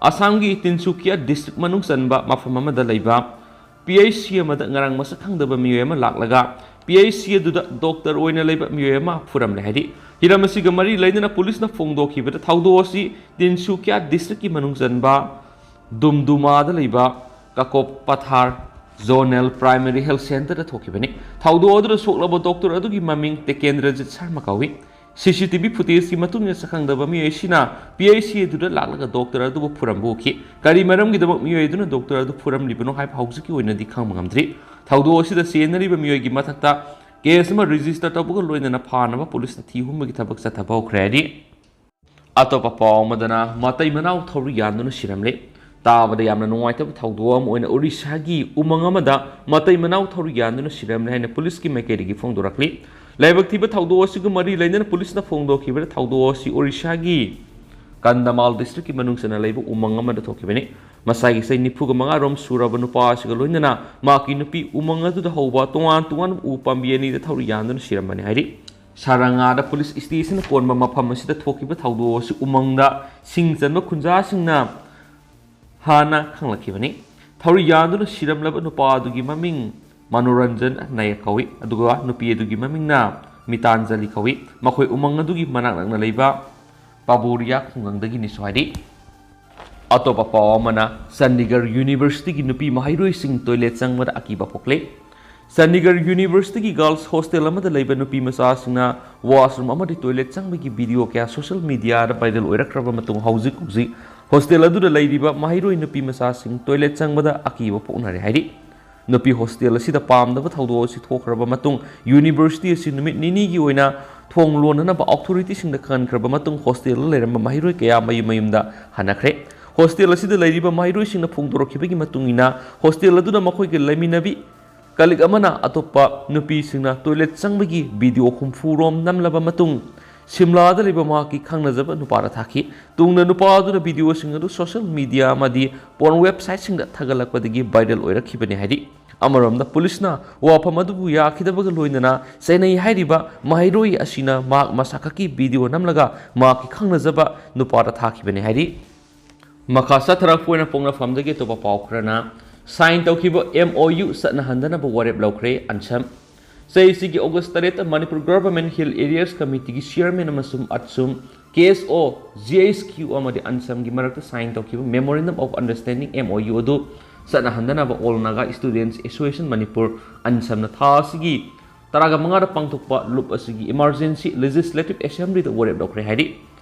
ꯑꯁꯥꯝꯒꯤ ꯇꯤꯟꯁꯨꯀꯤꯌꯥ ꯗꯤꯁꯇ꯭ꯔꯤꯛ ꯃꯅꯨꯡ ꯆꯟꯕ ꯃꯐꯝ ꯑꯃꯗ ꯂꯩꯕ ꯄꯤ ꯑꯩꯆ ꯁꯤ ꯑꯃꯗ ꯉꯔꯥꯡ ꯃꯁꯛ ꯈꯪꯗꯕ ꯃꯤꯑꯣꯏ ꯑꯃ ꯂꯥꯛꯂꯒ ꯄꯤ ꯑꯩꯆ ꯁꯤ ꯑꯗꯨꯗ ꯗꯣꯛꯇꯔ ꯑꯣꯏꯅ ꯂꯩꯕ ꯃꯤꯑꯣꯏ ꯑꯃ ꯐꯨꯔꯝꯂꯦ ꯍꯥꯏꯔꯤ꯫ ꯍꯤꯔꯝ ꯑꯁꯤꯒ ꯃꯔꯤ ꯂꯩꯅꯅ ꯄꯨꯂꯤꯁꯅ ꯐꯣꯡꯗꯣꯛꯈꯤꯕꯗ ꯊꯧꯗꯣꯛ ꯑꯁꯤ ꯇꯤꯟꯁꯨꯀꯤꯌꯥ ꯗꯤꯁꯇ꯭ꯔꯤꯛꯀꯤ ꯃꯅꯨꯡ ꯆꯟꯕ ꯗꯨꯝꯗꯨꯃꯥꯗ ꯂꯩꯕ ꯀꯀꯣꯞ ꯄꯊꯥꯔ ꯖꯣꯅꯦꯜ ꯄ꯭ꯔꯥꯏꯃꯔꯤ ꯍꯦꯜꯊ ꯁꯦꯟꯇꯔꯗ ꯊꯣꯛꯈꯤꯕꯅꯤ꯫ ꯊꯧꯗꯣꯛ ꯑꯗꯨꯗ ꯁꯣꯛꯂꯕ ꯗꯣꯛꯇꯔ ꯑꯗꯨꯒꯤ ꯃꯃꯤꯡ ꯇꯦꯀꯦꯟꯗ꯭ꯔꯖꯤꯠ ꯁꯔꯃ ꯀꯧꯏ꯫ ꯁꯤ ꯁꯤ ꯇꯤ ꯚꯤ ꯐꯨꯇꯦꯖꯀꯤ ꯃꯇꯨꯡ ꯏꯟꯅ ꯁꯛꯈꯪꯗꯕ ꯃꯤꯑꯣꯏ ꯑꯁꯤꯅ ꯄꯤ ꯑꯩꯆ ꯁꯤ ꯑꯗꯨꯗ ꯂꯥꯛꯂꯒ ꯗꯣꯛꯇꯔ ꯑꯗꯨꯕꯨ ꯐꯨꯔꯝꯕ ꯎꯈꯤ꯫ ꯀꯔꯤ ꯃꯔꯝꯒꯤꯗꯃꯛ ꯃꯤꯑꯣꯏ ꯑꯗꯨꯅ ꯗꯣꯛꯇꯔ ꯑꯗꯨ ꯐꯨꯔꯝꯂꯤꯕꯅꯣ ꯍꯥꯏꯕ ꯍꯧꯖꯤꯛꯀꯤ ꯑꯣꯏꯅꯗꯤ ꯈꯪꯕ ꯉꯝꯗ꯭ꯔꯤ꯫ ꯊꯧꯗꯣꯛ ꯑꯁꯤꯗ ꯆꯦꯟꯅꯔꯤꯕ ꯃꯤꯑꯣꯏꯒꯤ ꯃꯊꯛꯇ ꯀꯦꯁ ꯑꯃ ꯔꯦꯖꯤꯁꯇꯔ ꯇꯧꯕꯒ ꯂꯣꯏꯅꯅ ꯐꯥꯅꯕ ꯄꯨꯂꯤꯁꯅ ꯊꯤ ꯍꯨꯝꯕꯒꯤ ꯊꯕꯛ ꯆꯠꯊꯕ ꯍꯧꯈ꯭ꯔꯦ ꯍꯥꯏꯔꯤ꯫ ꯑꯇꯣꯞꯄ ꯄꯥꯎ ꯑꯃꯗꯅ ꯃꯇꯩ ꯃꯅꯥꯎ ꯊꯧꯔꯤ ꯌꯥꯟꯗꯨꯅ ꯁꯤꯔꯝꯂꯦ꯫ ꯇꯥꯕꯗ ꯌꯥꯝꯅ ꯅꯨꯡꯉꯥꯏꯇꯕ ꯊꯧꯗꯣꯛ ꯑꯃ ꯑꯣꯏꯅ ꯑꯣꯔꯤꯁꯥꯒꯤ ꯎꯃꯪ ꯑꯃꯗ ꯃꯇꯩ ꯃꯅꯥꯎ ꯊꯧꯔꯤ ꯌꯥꯟꯗꯨꯅ ꯁꯤꯔꯝꯂꯦ ꯍꯥꯏꯅ ꯄꯨꯂꯤꯁꯀꯤ ꯃꯥꯏꯀꯩꯗꯒꯤ ꯐꯣꯡꯗꯣꯔꯛꯂꯤ꯫ ꯂꯥꯏꯕꯛ ꯊꯤꯕ ꯊꯧꯗꯣꯛ ꯑꯁꯤꯒ ꯃꯔꯤ ꯂꯩꯅꯅ ꯄꯨꯂꯤꯁꯅ ꯐꯣꯡꯗꯣꯛꯈꯤꯕꯗ ꯊꯧꯗꯣꯛ ꯑꯁꯤ ꯑꯣꯔꯤꯁꯥꯒꯤ ꯀꯟꯗꯃꯥꯜ ꯗꯤꯁꯇ꯭ꯔꯤꯛꯀꯤ ꯃꯅꯨꯡ ꯆꯟꯅ ꯂꯩꯕ ꯎꯃꯪ ꯑꯃꯗ ꯊꯣꯛꯈꯤꯕꯅꯤ꯫ ꯃꯁꯥꯒꯤ ꯆꯍꯤ ꯅꯤꯐꯨꯒ ꯃꯉꯥ ꯔꯣꯝ ꯁꯨꯔꯕ ꯅꯨꯄꯥ ꯑꯁꯤꯒ ꯂꯣꯏꯅꯅ ꯃꯍꯥꯛꯀꯤ ꯅꯨꯄꯤ ꯎꯃꯪ ꯑꯗꯨꯗ ꯍꯧꯕ ꯇꯣꯉꯥꯟ ꯇꯣꯉꯥꯟꯕ ꯎ ꯄꯥꯝꯕꯤ ꯑꯅꯤꯗ ꯊꯧꯔꯤ ꯌꯥꯟꯗꯨꯅ ꯁꯤꯔꯝꯕꯅꯤ ꯍꯥꯏꯔꯤ꯫ ꯁꯥꯔꯪꯉꯥꯗ ꯄꯨꯂꯤꯁ ꯁ꯭ꯇꯦꯁꯟꯅ ꯀꯣꯟꯕ ꯃꯐꯝ ꯑꯁꯤꯗ ꯊꯣꯛꯈꯤꯕ ꯊꯧꯗꯣꯛ ꯑꯁꯤ ꯎꯃꯪꯗ ꯁꯤꯡ ꯆꯟꯕ ꯈꯨꯟꯖꯥꯁꯤꯡꯅ ꯍꯥꯟꯅ ꯈꯪꯂꯛꯈꯤꯕꯅꯤ꯫ ꯊꯧꯔꯤ ꯌꯥꯟꯗꯨꯅ ꯁꯤꯔꯝꯂꯕ ꯅꯨꯄꯥ ꯑꯗꯨꯒꯤ ꯃꯃꯤꯡ ꯃꯅꯣꯔꯟꯖꯟ ꯅꯥꯌꯛ ꯀꯧꯏ, ꯑꯗꯨꯒ ꯅꯨꯄꯤ ꯑꯗꯨꯒꯤ ꯃꯃꯤꯡꯅ ꯃꯤꯇꯥꯟꯖꯂꯤ ꯀꯧꯏ꯫ ꯃꯈꯣꯏ ꯎꯃꯪ ꯑꯗꯨꯒꯤ ꯃꯅꯥꯛ ꯅꯛꯅ ꯂꯩꯕ ꯄꯥꯕꯣꯔꯤꯌꯥ ꯈꯨꯡꯒꯪꯗꯒꯤꯅꯤꯁꯨ ꯍꯥꯏꯔꯤ꯫ ꯑꯇꯣꯞꯄ ꯄꯥꯎ ꯑꯃꯅ, ꯆꯥꯟꯗꯤꯒꯔ ꯌꯨꯅꯤꯚꯔꯁꯤꯇꯤꯒꯤ ꯅꯨꯄꯤ ꯃꯍꯩꯔꯣꯏꯁꯤꯡ ꯇꯣꯏꯂꯦꯠ ꯆꯪꯕꯗ ꯑꯀꯤꯕ ꯄꯣꯛꯂꯦ꯫ ꯆꯥꯟꯗꯤꯒꯔ ꯌꯨꯅꯤꯚꯔꯁꯤꯇꯤꯒꯤ ꯒꯥꯔꯜꯁ ꯍꯣꯁꯇꯦꯜ ꯑꯃꯗ ꯂꯩꯕ ꯅꯨꯄꯤ ꯃꯆꯥꯁꯤꯡꯅ ꯋꯥꯁꯔꯨꯝ ꯑꯃꯗꯤ ꯇꯣꯏꯂꯦꯠ ꯆꯪꯕꯒꯤ ꯚꯤꯗꯤꯑꯣ ꯀꯌꯥ ꯁꯣꯁꯤꯌꯦꯜ ꯃꯤꯗꯤꯌꯥꯗ ꯚꯥꯏꯔꯦꯜ ꯑꯣꯏꯔꯛꯈ꯭ꯔꯕ ꯃꯇꯨꯡ ꯍꯧꯖꯤꯛ ꯍꯧꯖꯤꯛ ꯍꯣꯁꯇꯦꯜ ꯑꯗꯨꯗ ꯂꯩꯔꯤꯕ ꯃꯍꯩꯔꯣꯏ ꯅꯨꯄꯤ ꯃꯆꯥꯁꯤꯡ ꯇꯣꯏꯂꯦꯠ ꯆꯪꯕꯗ ꯑꯀꯤꯕ ꯄꯣꯛꯅꯔꯦ ꯍꯥꯏꯔꯤ꯫ ꯅꯨꯄꯤ ꯍꯣꯁꯇꯦꯜ ꯑꯁꯤꯗ ꯄꯥꯝꯗꯕ ꯊꯧꯗꯣꯛ ꯑꯁꯤ ꯊꯣꯛꯈ꯭ꯔꯕ ꯃꯇꯨꯡ ꯌꯨꯅꯤꯚꯔꯁꯤꯇꯤ ꯑꯁꯤ ꯅꯨꯃꯤꯠ ꯅꯤꯅꯤꯒꯤ ꯑꯣꯏꯅ ꯊꯣꯡ ꯂꯣꯟꯅꯅꯕ ꯑꯣꯊꯣꯔꯤꯇꯤꯁꯤꯡꯗ ꯈꯪꯍꯟꯈ꯭ꯔꯕ ꯃꯇꯨꯡ ꯍꯣꯁꯇꯦꯜꯗ ꯂꯩꯔꯝꯕ ꯃꯍꯩꯔꯣꯏ ꯀꯌꯥ ꯃꯌꯨꯝ ꯃꯌꯨꯝꯗ ꯍꯟꯅꯈ꯭ꯔꯦ꯫ ꯍꯣꯁꯇꯦꯜ ꯑꯁꯤꯗ ꯂꯩꯔꯤꯕ ꯃꯍꯩꯔꯣꯏꯁꯤꯡꯅ ꯐꯣꯡꯗꯣꯔꯛꯈꯤꯕꯒꯤ ꯃꯇꯨꯡ ꯏꯟꯅ ꯍꯣꯁꯇꯦꯜ ꯑꯗꯨꯗ ꯃꯈꯣꯏꯒ ꯂꯩꯃꯤꯟꯅꯕꯤ ꯀꯂꯤꯛ ꯑꯃꯅ ꯑꯇꯣꯞꯄ ꯅꯨꯄꯤꯁꯤꯡꯅ ꯇꯣꯏꯂꯦꯠ ꯆꯪꯕꯒꯤ ꯚꯤꯗꯤꯑꯣ ꯍꯨꯝꯐꯨ ꯔꯣꯝ ꯅꯝꯂꯕ ꯃꯇꯨꯡ ꯁꯤꯝꯂꯥꯗ ꯂꯩꯕ ꯃꯍꯥꯛꯀꯤ ꯈꯪꯅꯖꯕ ꯅꯨꯄꯥꯗ ꯊꯥꯈꯤ꯫ ꯇꯨꯡꯗ ꯅꯨꯄꯥ ꯑꯗꯨꯅ ꯚꯤꯗꯤꯑꯣꯁꯤꯡ ꯑꯗꯨ ꯁꯣꯁꯤꯌꯦꯜ ꯃꯤꯗꯤꯌꯥ ꯑꯃꯗꯤ ꯄꯣꯔꯟ ꯋꯦꯕꯁꯥꯏꯠꯁꯤꯡꯗ ꯊꯥꯒꯠꯂꯛꯄꯗꯒꯤ ꯚꯥꯏꯔꯦꯜ ꯑꯣꯏꯔꯛꯈꯤꯕꯅꯤ ꯍꯥꯏꯔꯤ꯫ ꯑꯃꯔꯣꯝꯗ ꯄꯨꯂꯤꯁꯅ ꯋꯥꯐꯝ ꯑꯗꯨꯕꯨ ꯌꯥꯈꯤꯗꯕꯒ ꯂꯣꯏꯅꯅ ꯆꯩꯅꯩ ꯍꯥꯏꯔꯤꯕ ꯃꯍꯩꯔꯣꯏ ꯑꯁꯤꯅ ꯃꯍꯥꯛ ꯃꯁꯥꯈꯛꯀꯤ ꯚꯤꯗꯤꯑꯣ ꯅꯝꯂꯒ ꯃꯍꯥꯛꯀꯤ ꯈꯪꯅꯖꯕ ꯅꯨꯄꯥꯗ ꯊꯥꯈꯤꯕꯅꯤ ꯍꯥꯏꯔꯤ꯫ ꯃꯈꯥ ꯆꯠꯊꯔꯛꯄ ꯑꯣꯏꯅ ꯄꯣꯛꯅꯐꯝꯗꯒꯤ ꯑꯇꯣꯞꯄ ꯄꯥꯎ ꯈꯔꯅ, ꯁꯥꯏꯟ ꯇꯧꯈꯤꯕ ꯑꯦꯝ ꯑꯣ ꯌꯨ ꯆꯠꯅꯍꯟꯗꯅꯕ ꯋꯥꯔꯦꯞ ꯂꯧꯈ꯭ꯔꯦ ꯑꯟꯁꯝ꯫ ꯆꯍꯤꯁꯤꯒꯤ ꯑꯣꯒꯁ ꯇꯔꯦꯠꯇ ꯃꯅꯤꯄꯨꯔ ꯒꯚꯔꯟꯃꯦꯟꯠ ꯍꯤꯜ ꯑꯦꯔꯤꯌꯥꯁ ꯀꯃꯤꯇꯤꯒꯤ ꯆꯤꯌꯔꯃꯦꯟ ꯑꯃꯁꯨꯡ ꯑꯠꯁꯨꯝ ꯀꯦ ꯑꯦꯁ ꯑꯣ ꯖꯤ ꯑꯩꯆ ꯀ꯭ꯌꯨ ꯑꯃꯗꯤ ꯑꯟꯁꯝꯒꯤ ꯃꯔꯛꯇ ꯁꯥꯏꯟ ꯇꯧꯈꯤꯕ Memorandum of Understanding, M O U, ꯑꯗꯨ ꯆꯠꯅꯍꯟꯗꯅꯕ All Naga Students Association Manipur, ꯑꯟꯁꯝꯅ ꯊꯥ ꯑꯁꯤꯒꯤ ꯇꯔꯥꯒ ꯃꯉꯥꯗ ꯄꯥꯡꯊꯣꯛꯄ ꯂꯨꯞ ꯑꯁꯤꯒꯤ Emergency Legislative Assemblyꯗ ꯋꯥꯔꯦꯞ ꯂꯧꯈ꯭ꯔꯦ ꯍꯥꯏꯔꯤ꯫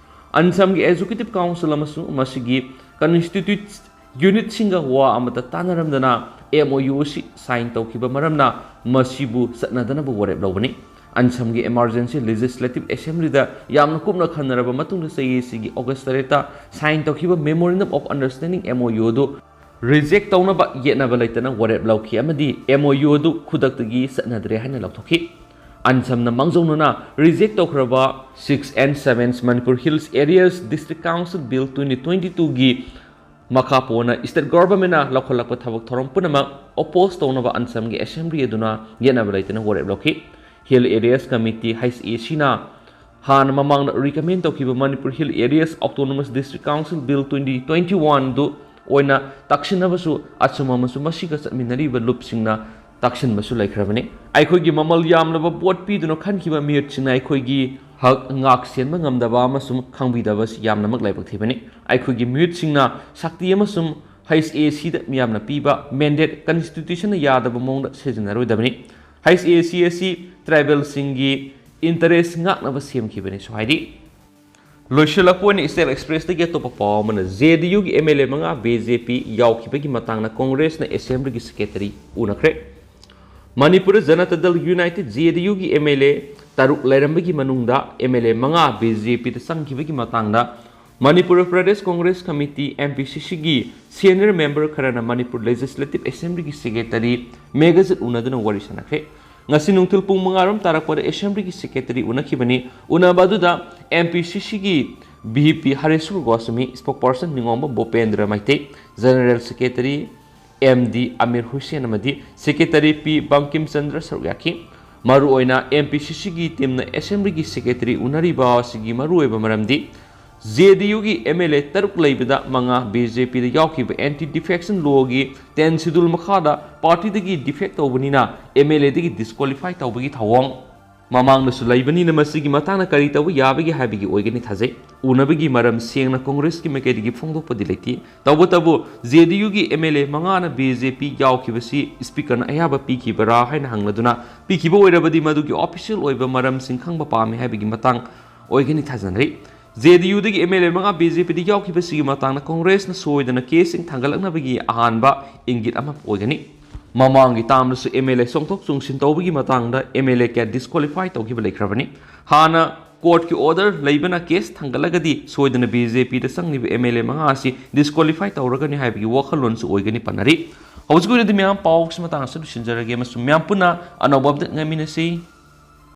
ꯑꯟꯁꯝꯒꯤ Executive Council ꯑꯃꯁꯨꯡ ꯃꯁꯤꯒꯤ constituent unitꯁꯤꯡꯒ ꯋꯥ ꯑꯃꯠꯇ ꯇꯥꯟꯅꯔꯝꯗꯅ M O U ꯑꯁꯤ ꯁꯥꯏꯟ ꯇꯧꯈꯤꯕ ꯃꯔꯝꯅ ꯃꯁꯤꯕꯨ ꯆꯠꯅꯗꯅꯕ ꯋꯥꯔꯦꯞ ꯂꯧꯕꯅꯤ꯫ ꯑꯟꯁꯝꯒꯤ Emergency Legislative Assemblyꯗ ꯌꯥꯝꯅ ꯀꯨꯞꯅ ꯈꯟꯅꯔꯕ ꯃꯇꯨꯡꯗ ꯆꯍꯤ ꯑꯁꯤꯒꯤ ꯑꯣꯒꯁ ꯇꯔꯦꯠꯇ ꯁꯥꯏꯟ ꯇꯧꯈꯤꯕ Memorandum of Understanding, M O U, ꯑꯗꯨ ꯔꯤꯖꯦꯛ ꯇꯧꯅꯕ ꯌꯦꯠꯅꯕ ꯂꯩꯇꯅ ꯋꯥꯔꯦꯞ ꯂꯧꯈꯤ ꯑꯃꯗꯤ M O U ꯑꯗꯨ ꯈꯨꯗꯛꯇꯒꯤ ꯆꯠꯅꯗ꯭ꯔꯦ ꯍꯥꯏꯅ ꯂꯥꯎꯊꯣꯛꯈꯤ꯫ ꯑꯟꯁꯝꯅ ꯃꯥꯡꯖꯧꯅꯅ ꯔꯤꯖꯦꯛ ꯇꯧꯈ꯭ꯔꯕ Six and Sevens Manipur Hills Areas District Council Bill twenty twenty twoꯒꯤ ꯃꯈꯥ ꯄꯣꯟꯅ state governmentꯅ ꯂꯧꯈꯠꯂꯛꯄ ꯊꯕꯛ ꯊꯧꯔꯝ ꯄꯨꯝꯅꯃꯛ oppose ꯇꯧꯅꯕ ꯑꯟꯁꯝꯒꯤ assembly ꯑꯗꯨꯅ ꯌꯦꯠꯅꯕ ꯂꯩꯇꯅ ꯋꯥꯔꯦꯞ ꯂꯧꯈꯤ꯫ Hill Areas Committee, H A Cꯅ ꯍꯥꯟꯅ ꯃꯃꯥꯡꯗ recommend ꯇꯧꯈꯤꯕ Manipur Hill Areas Autonomous District Council Bill twenty twenty-oneꯗꯨ ꯑꯣꯏꯅ ꯇꯛꯁꯤꯟꯅꯕꯁꯨ ꯑꯆꯨꯝ ꯑꯃꯁꯨꯡ ꯃꯁꯤꯒ ꯆꯠꯃꯤꯟꯅꯔꯤꯕ ꯂꯨꯞꯁꯤꯡꯅ ꯇꯛꯁꯤꯟꯕꯁꯨ ꯂꯩꯈ꯭ꯔꯕꯅꯤ꯫ ꯑꯩꯈꯣꯏꯒꯤ ꯃꯃꯜ ꯌꯥꯝꯂꯕ ꯚꯣꯠ ꯄꯤꯗꯨꯅ ꯈꯟꯈꯤꯕ ꯃꯤꯍꯨꯠꯁꯤꯡꯅ ꯑꯩꯈꯣꯏꯒꯤ ꯍꯛ ꯉꯥꯛ ꯁꯦꯟꯕ ꯉꯝꯗꯕ ꯑꯃꯁꯨꯡ ꯈꯪꯕꯤꯗꯕ ꯑꯁꯤ ꯌꯥꯝꯅꯃꯛ ꯂꯥꯏꯕꯛ ꯊꯤꯕꯅꯤ꯫ ꯑꯩꯈꯣꯏꯒꯤ ꯃꯤꯍꯨꯠꯁꯤꯡꯅ ꯁꯛꯇꯤ ꯑꯃꯁꯨꯡ H A Cꯗ ꯃꯤꯌꯥꯝꯅ ꯄꯤꯕ mandate constitutionꯅ ꯌꯥꯗꯕ ꯃꯑꯣꯡꯗ ꯁꯤꯖꯤꯟꯅꯔꯣꯏꯗꯕꯅꯤ꯫ H A C ꯑꯁꯤ tribalꯁꯤꯡꯒꯤ interest ꯉꯥꯛꯅꯕ ꯁꯦꯝꯈꯤꯕꯅꯤꯁꯨ ꯍꯥꯏꯔꯤ꯫ ꯂꯣꯏꯁꯤꯜꯂꯛꯄ ꯑꯣꯏꯅ Eastern Expressꯇꯒꯤ ꯑꯇꯣꯞꯄ ꯄꯥꯎ ꯑꯃꯅ, J D Uꯒꯤ M L A ꯃꯉꯥ B J P ꯌꯥꯎꯈꯤꯕꯒꯤ ꯃꯇꯥꯡꯗ Congressꯅ Assemblyꯒꯤ secretary ꯎꯅꯈ꯭ꯔꯦ꯫ ꯃꯅꯤꯄꯨꯔꯗ Janata Dal United, J D Uꯒꯤ M L A ꯇꯔꯨꯛ ꯂꯩꯔꯝꯕꯒꯤ ꯃꯅꯨꯡꯗ M L A ꯃꯉꯥ B J Pꯗ ꯆꯪꯈꯤꯕꯒꯤ ꯃꯇꯥꯡꯗ Manipur Pradesh Congress Committee, M P C Cꯒꯤ senior member ꯈꯔꯅ ꯃꯅꯤꯄꯨꯔ Legislative Assemblyꯒꯤ secretary ꯃꯦꯘꯖꯤꯠ ꯎꯅꯗꯨꯅ ꯋꯥꯔꯤ ꯁꯥꯟꯅꯈ꯭ꯔꯦ꯫ ꯉꯁꯤ ꯅꯨꯡꯊꯤꯜ ꯄꯨꯡ ꯃꯉꯥ ꯔꯣꯝ ꯇꯥꯔꯛꯄꯗ Assemblyꯒꯤ secretary ꯎꯅꯈꯤꯕꯅꯤ꯫ ꯎꯅꯕ ꯑꯗꯨꯗ M P C Cꯒꯤ V P ꯍꯔꯦꯁ꯭ꯋꯔ Goswami, spokesperson ꯅꯤꯉꯣꯝꯕꯝ ꯚꯨꯄꯦꯟꯗ꯭ꯔ Meitei, General Secretary M D Amir Hussain ꯑꯃꯗꯤ Secretary P ꯕꯪꯀꯤꯝ ꯆꯟꯗ꯭ꯔ ꯁꯔꯨꯛ ꯌꯥꯈꯤ꯫ ꯃꯔꯨꯑꯣꯏꯅ M P C Cꯒꯤ teamꯅ Assemblyꯒꯤ secretary ꯎꯅꯔꯤꯕ ꯑꯁꯤꯒꯤ ꯃꯔꯨꯑꯣꯏꯕ ꯃꯔꯝꯗꯤ ꯖꯦ ꯗꯤ ꯌꯨꯒꯤ ꯑꯦꯝ ꯑꯦꯜ ꯑꯦ ꯇꯔꯨꯛ ꯂꯩꯕꯗ ꯃꯉꯥ ꯕꯤ ꯖꯦ ꯄꯤꯗ ꯌꯥꯎꯈꯤꯕ ꯑꯦꯟꯇꯤ ꯗꯤꯐꯦꯛꯁꯟ ꯂꯣꯒꯤ ꯇꯦꯟ ꯁꯦꯗꯨꯜ ꯃꯈꯥꯗ ꯄꯥꯔꯇꯤꯗꯒꯤ ꯗꯤꯐꯦꯛ ꯇꯧꯕꯅꯤꯅ ꯑꯦꯝ ꯑꯦꯜ ꯑꯦꯗꯒꯤ ꯗꯤꯁꯀ꯭ꯋꯥꯂꯤꯐꯥꯏ ꯇꯧꯕꯒꯤ ꯊꯧꯑꯣꯡ ꯃꯃꯥꯡꯗꯁꯨ ꯂꯩꯕꯅꯤꯅ ꯃꯁꯤꯒꯤ ꯃꯇꯥꯡꯗ ꯀꯔꯤ ꯇꯧꯕ ꯌꯥꯕꯒꯦ ꯍꯥꯏꯕꯒꯤ ꯑꯣꯏꯒꯅꯤ ꯊꯥꯖꯩ꯫ ꯎꯅꯕꯒꯤ ꯃꯔꯝ ꯁꯦꯡꯅ ꯀꯣꯡꯒ꯭ꯔꯦꯁꯀꯤ ꯃꯥꯏꯀꯩꯗꯒꯤ ꯐꯣꯡꯗꯣꯛꯄꯗꯤ ꯂꯩꯇꯦ꯫ ꯇꯧꯕꯇꯕꯨ ꯖꯦ ꯗꯤ ꯌꯨꯒꯤ ꯑꯦꯝ ꯑꯦꯜ ꯑꯦ ꯃꯉꯥꯅ ꯕꯤ ꯖꯦ ꯄꯤ ꯌꯥꯎꯈꯤꯕꯁꯤ ꯁ꯭ꯄꯤꯀꯔꯅ ꯑꯌꯥꯕ ꯄꯤꯈꯤꯕꯔꯥ ꯍꯥꯏꯅ ꯍꯪꯂꯗꯨꯅ ꯄꯤꯈꯤꯕ ꯑꯣꯏꯔꯕꯗꯤ ꯃꯗꯨꯒꯤ ꯑꯣꯐꯤꯁꯤꯌꯦꯜ ꯑꯣꯏꯕ ꯃꯔꯝꯁꯤꯡ ꯈꯪꯕ ꯄꯥꯝꯃꯤ ꯍꯥꯏꯕꯒꯤ ꯃꯇꯥꯡ ꯑꯣꯏꯒꯅꯤ ꯊꯥꯖꯅꯔꯤ꯫ ꯖꯦ ꯗꯤ ꯌꯨꯗꯒꯤ ꯑꯦꯝ ꯑꯦꯜ ꯑꯦ ꯃꯉꯥ ꯕꯤ ꯖꯦ ꯄꯤꯗ ꯌꯥꯎꯈꯤꯕꯁꯤꯒꯤ ꯃꯇꯥꯡꯗ ꯀꯣꯡꯒ꯭ꯔꯦꯁꯅ ꯁꯣꯏꯗꯅ ꯀꯦꯁꯁꯤꯡ ꯊꯥꯡꯒꯠꯂꯛꯅꯕꯒꯤ ꯑꯍꯥꯟꯕ ꯏꯪꯒꯤꯠ ꯑꯃ ꯑꯣꯏꯒꯅꯤ꯫ ꯃꯃꯥꯡꯒꯤ ꯇꯥꯝꯗꯁꯨ ꯑꯦꯝ ꯑꯦꯜ ꯑꯦ ꯆꯣꯡꯊꯣꯛ ꯆꯣꯡꯁꯤꯟ ꯇꯧꯕꯒꯤ ꯃꯇꯥꯡꯗ ꯑꯦꯝ ꯑꯦꯜ ꯑꯦ ꯀꯌꯥ ꯗꯤꯁꯀ꯭ꯋꯥꯂꯤꯐꯥꯏ ꯇꯧꯈꯤꯕ ꯂꯩꯈ꯭ꯔꯕꯅꯤ꯫ ꯍꯥꯟꯅ ꯀꯣꯔꯠꯀꯤ ꯑꯣꯔꯗꯔ ꯂꯩꯕꯅ ꯀꯦꯁ ꯊꯥꯡꯒꯠꯂꯒꯗꯤ ꯁꯣꯏꯗꯅ ꯕꯤ ꯖꯦ ꯄꯤꯗ ꯆꯪꯂꯤꯕ ꯑꯦꯝ ꯑꯦꯜ ꯑꯦ ꯃꯉꯥ ꯑꯁꯤ ꯗꯤꯁꯀ꯭ꯋꯥꯂꯤꯐꯥꯏ ꯇꯧꯔꯒꯅꯤ ꯍꯥꯏꯕꯒꯤ ꯋꯥꯈꯜꯂꯣꯟꯁꯨ ꯑꯣꯏꯒꯅꯤ ꯄꯟꯅꯔꯤ꯫ ꯍꯧꯖꯤꯛ ꯑꯣꯏꯅꯗꯤ ꯃꯌꯥꯝ ꯄꯥꯎꯁꯤ ꯃꯇꯥꯡ ꯑꯁꯤꯗ ꯂꯣꯏꯁꯤꯟꯖꯔꯒꯦ ꯑꯃꯁꯨꯡ ꯃꯌꯥꯝ ꯄꯨꯟꯅ ꯑꯅꯧꯕ ꯑꯞꯗꯦꯠ ꯉꯥꯏꯃꯤꯟꯅꯁꯤ꯫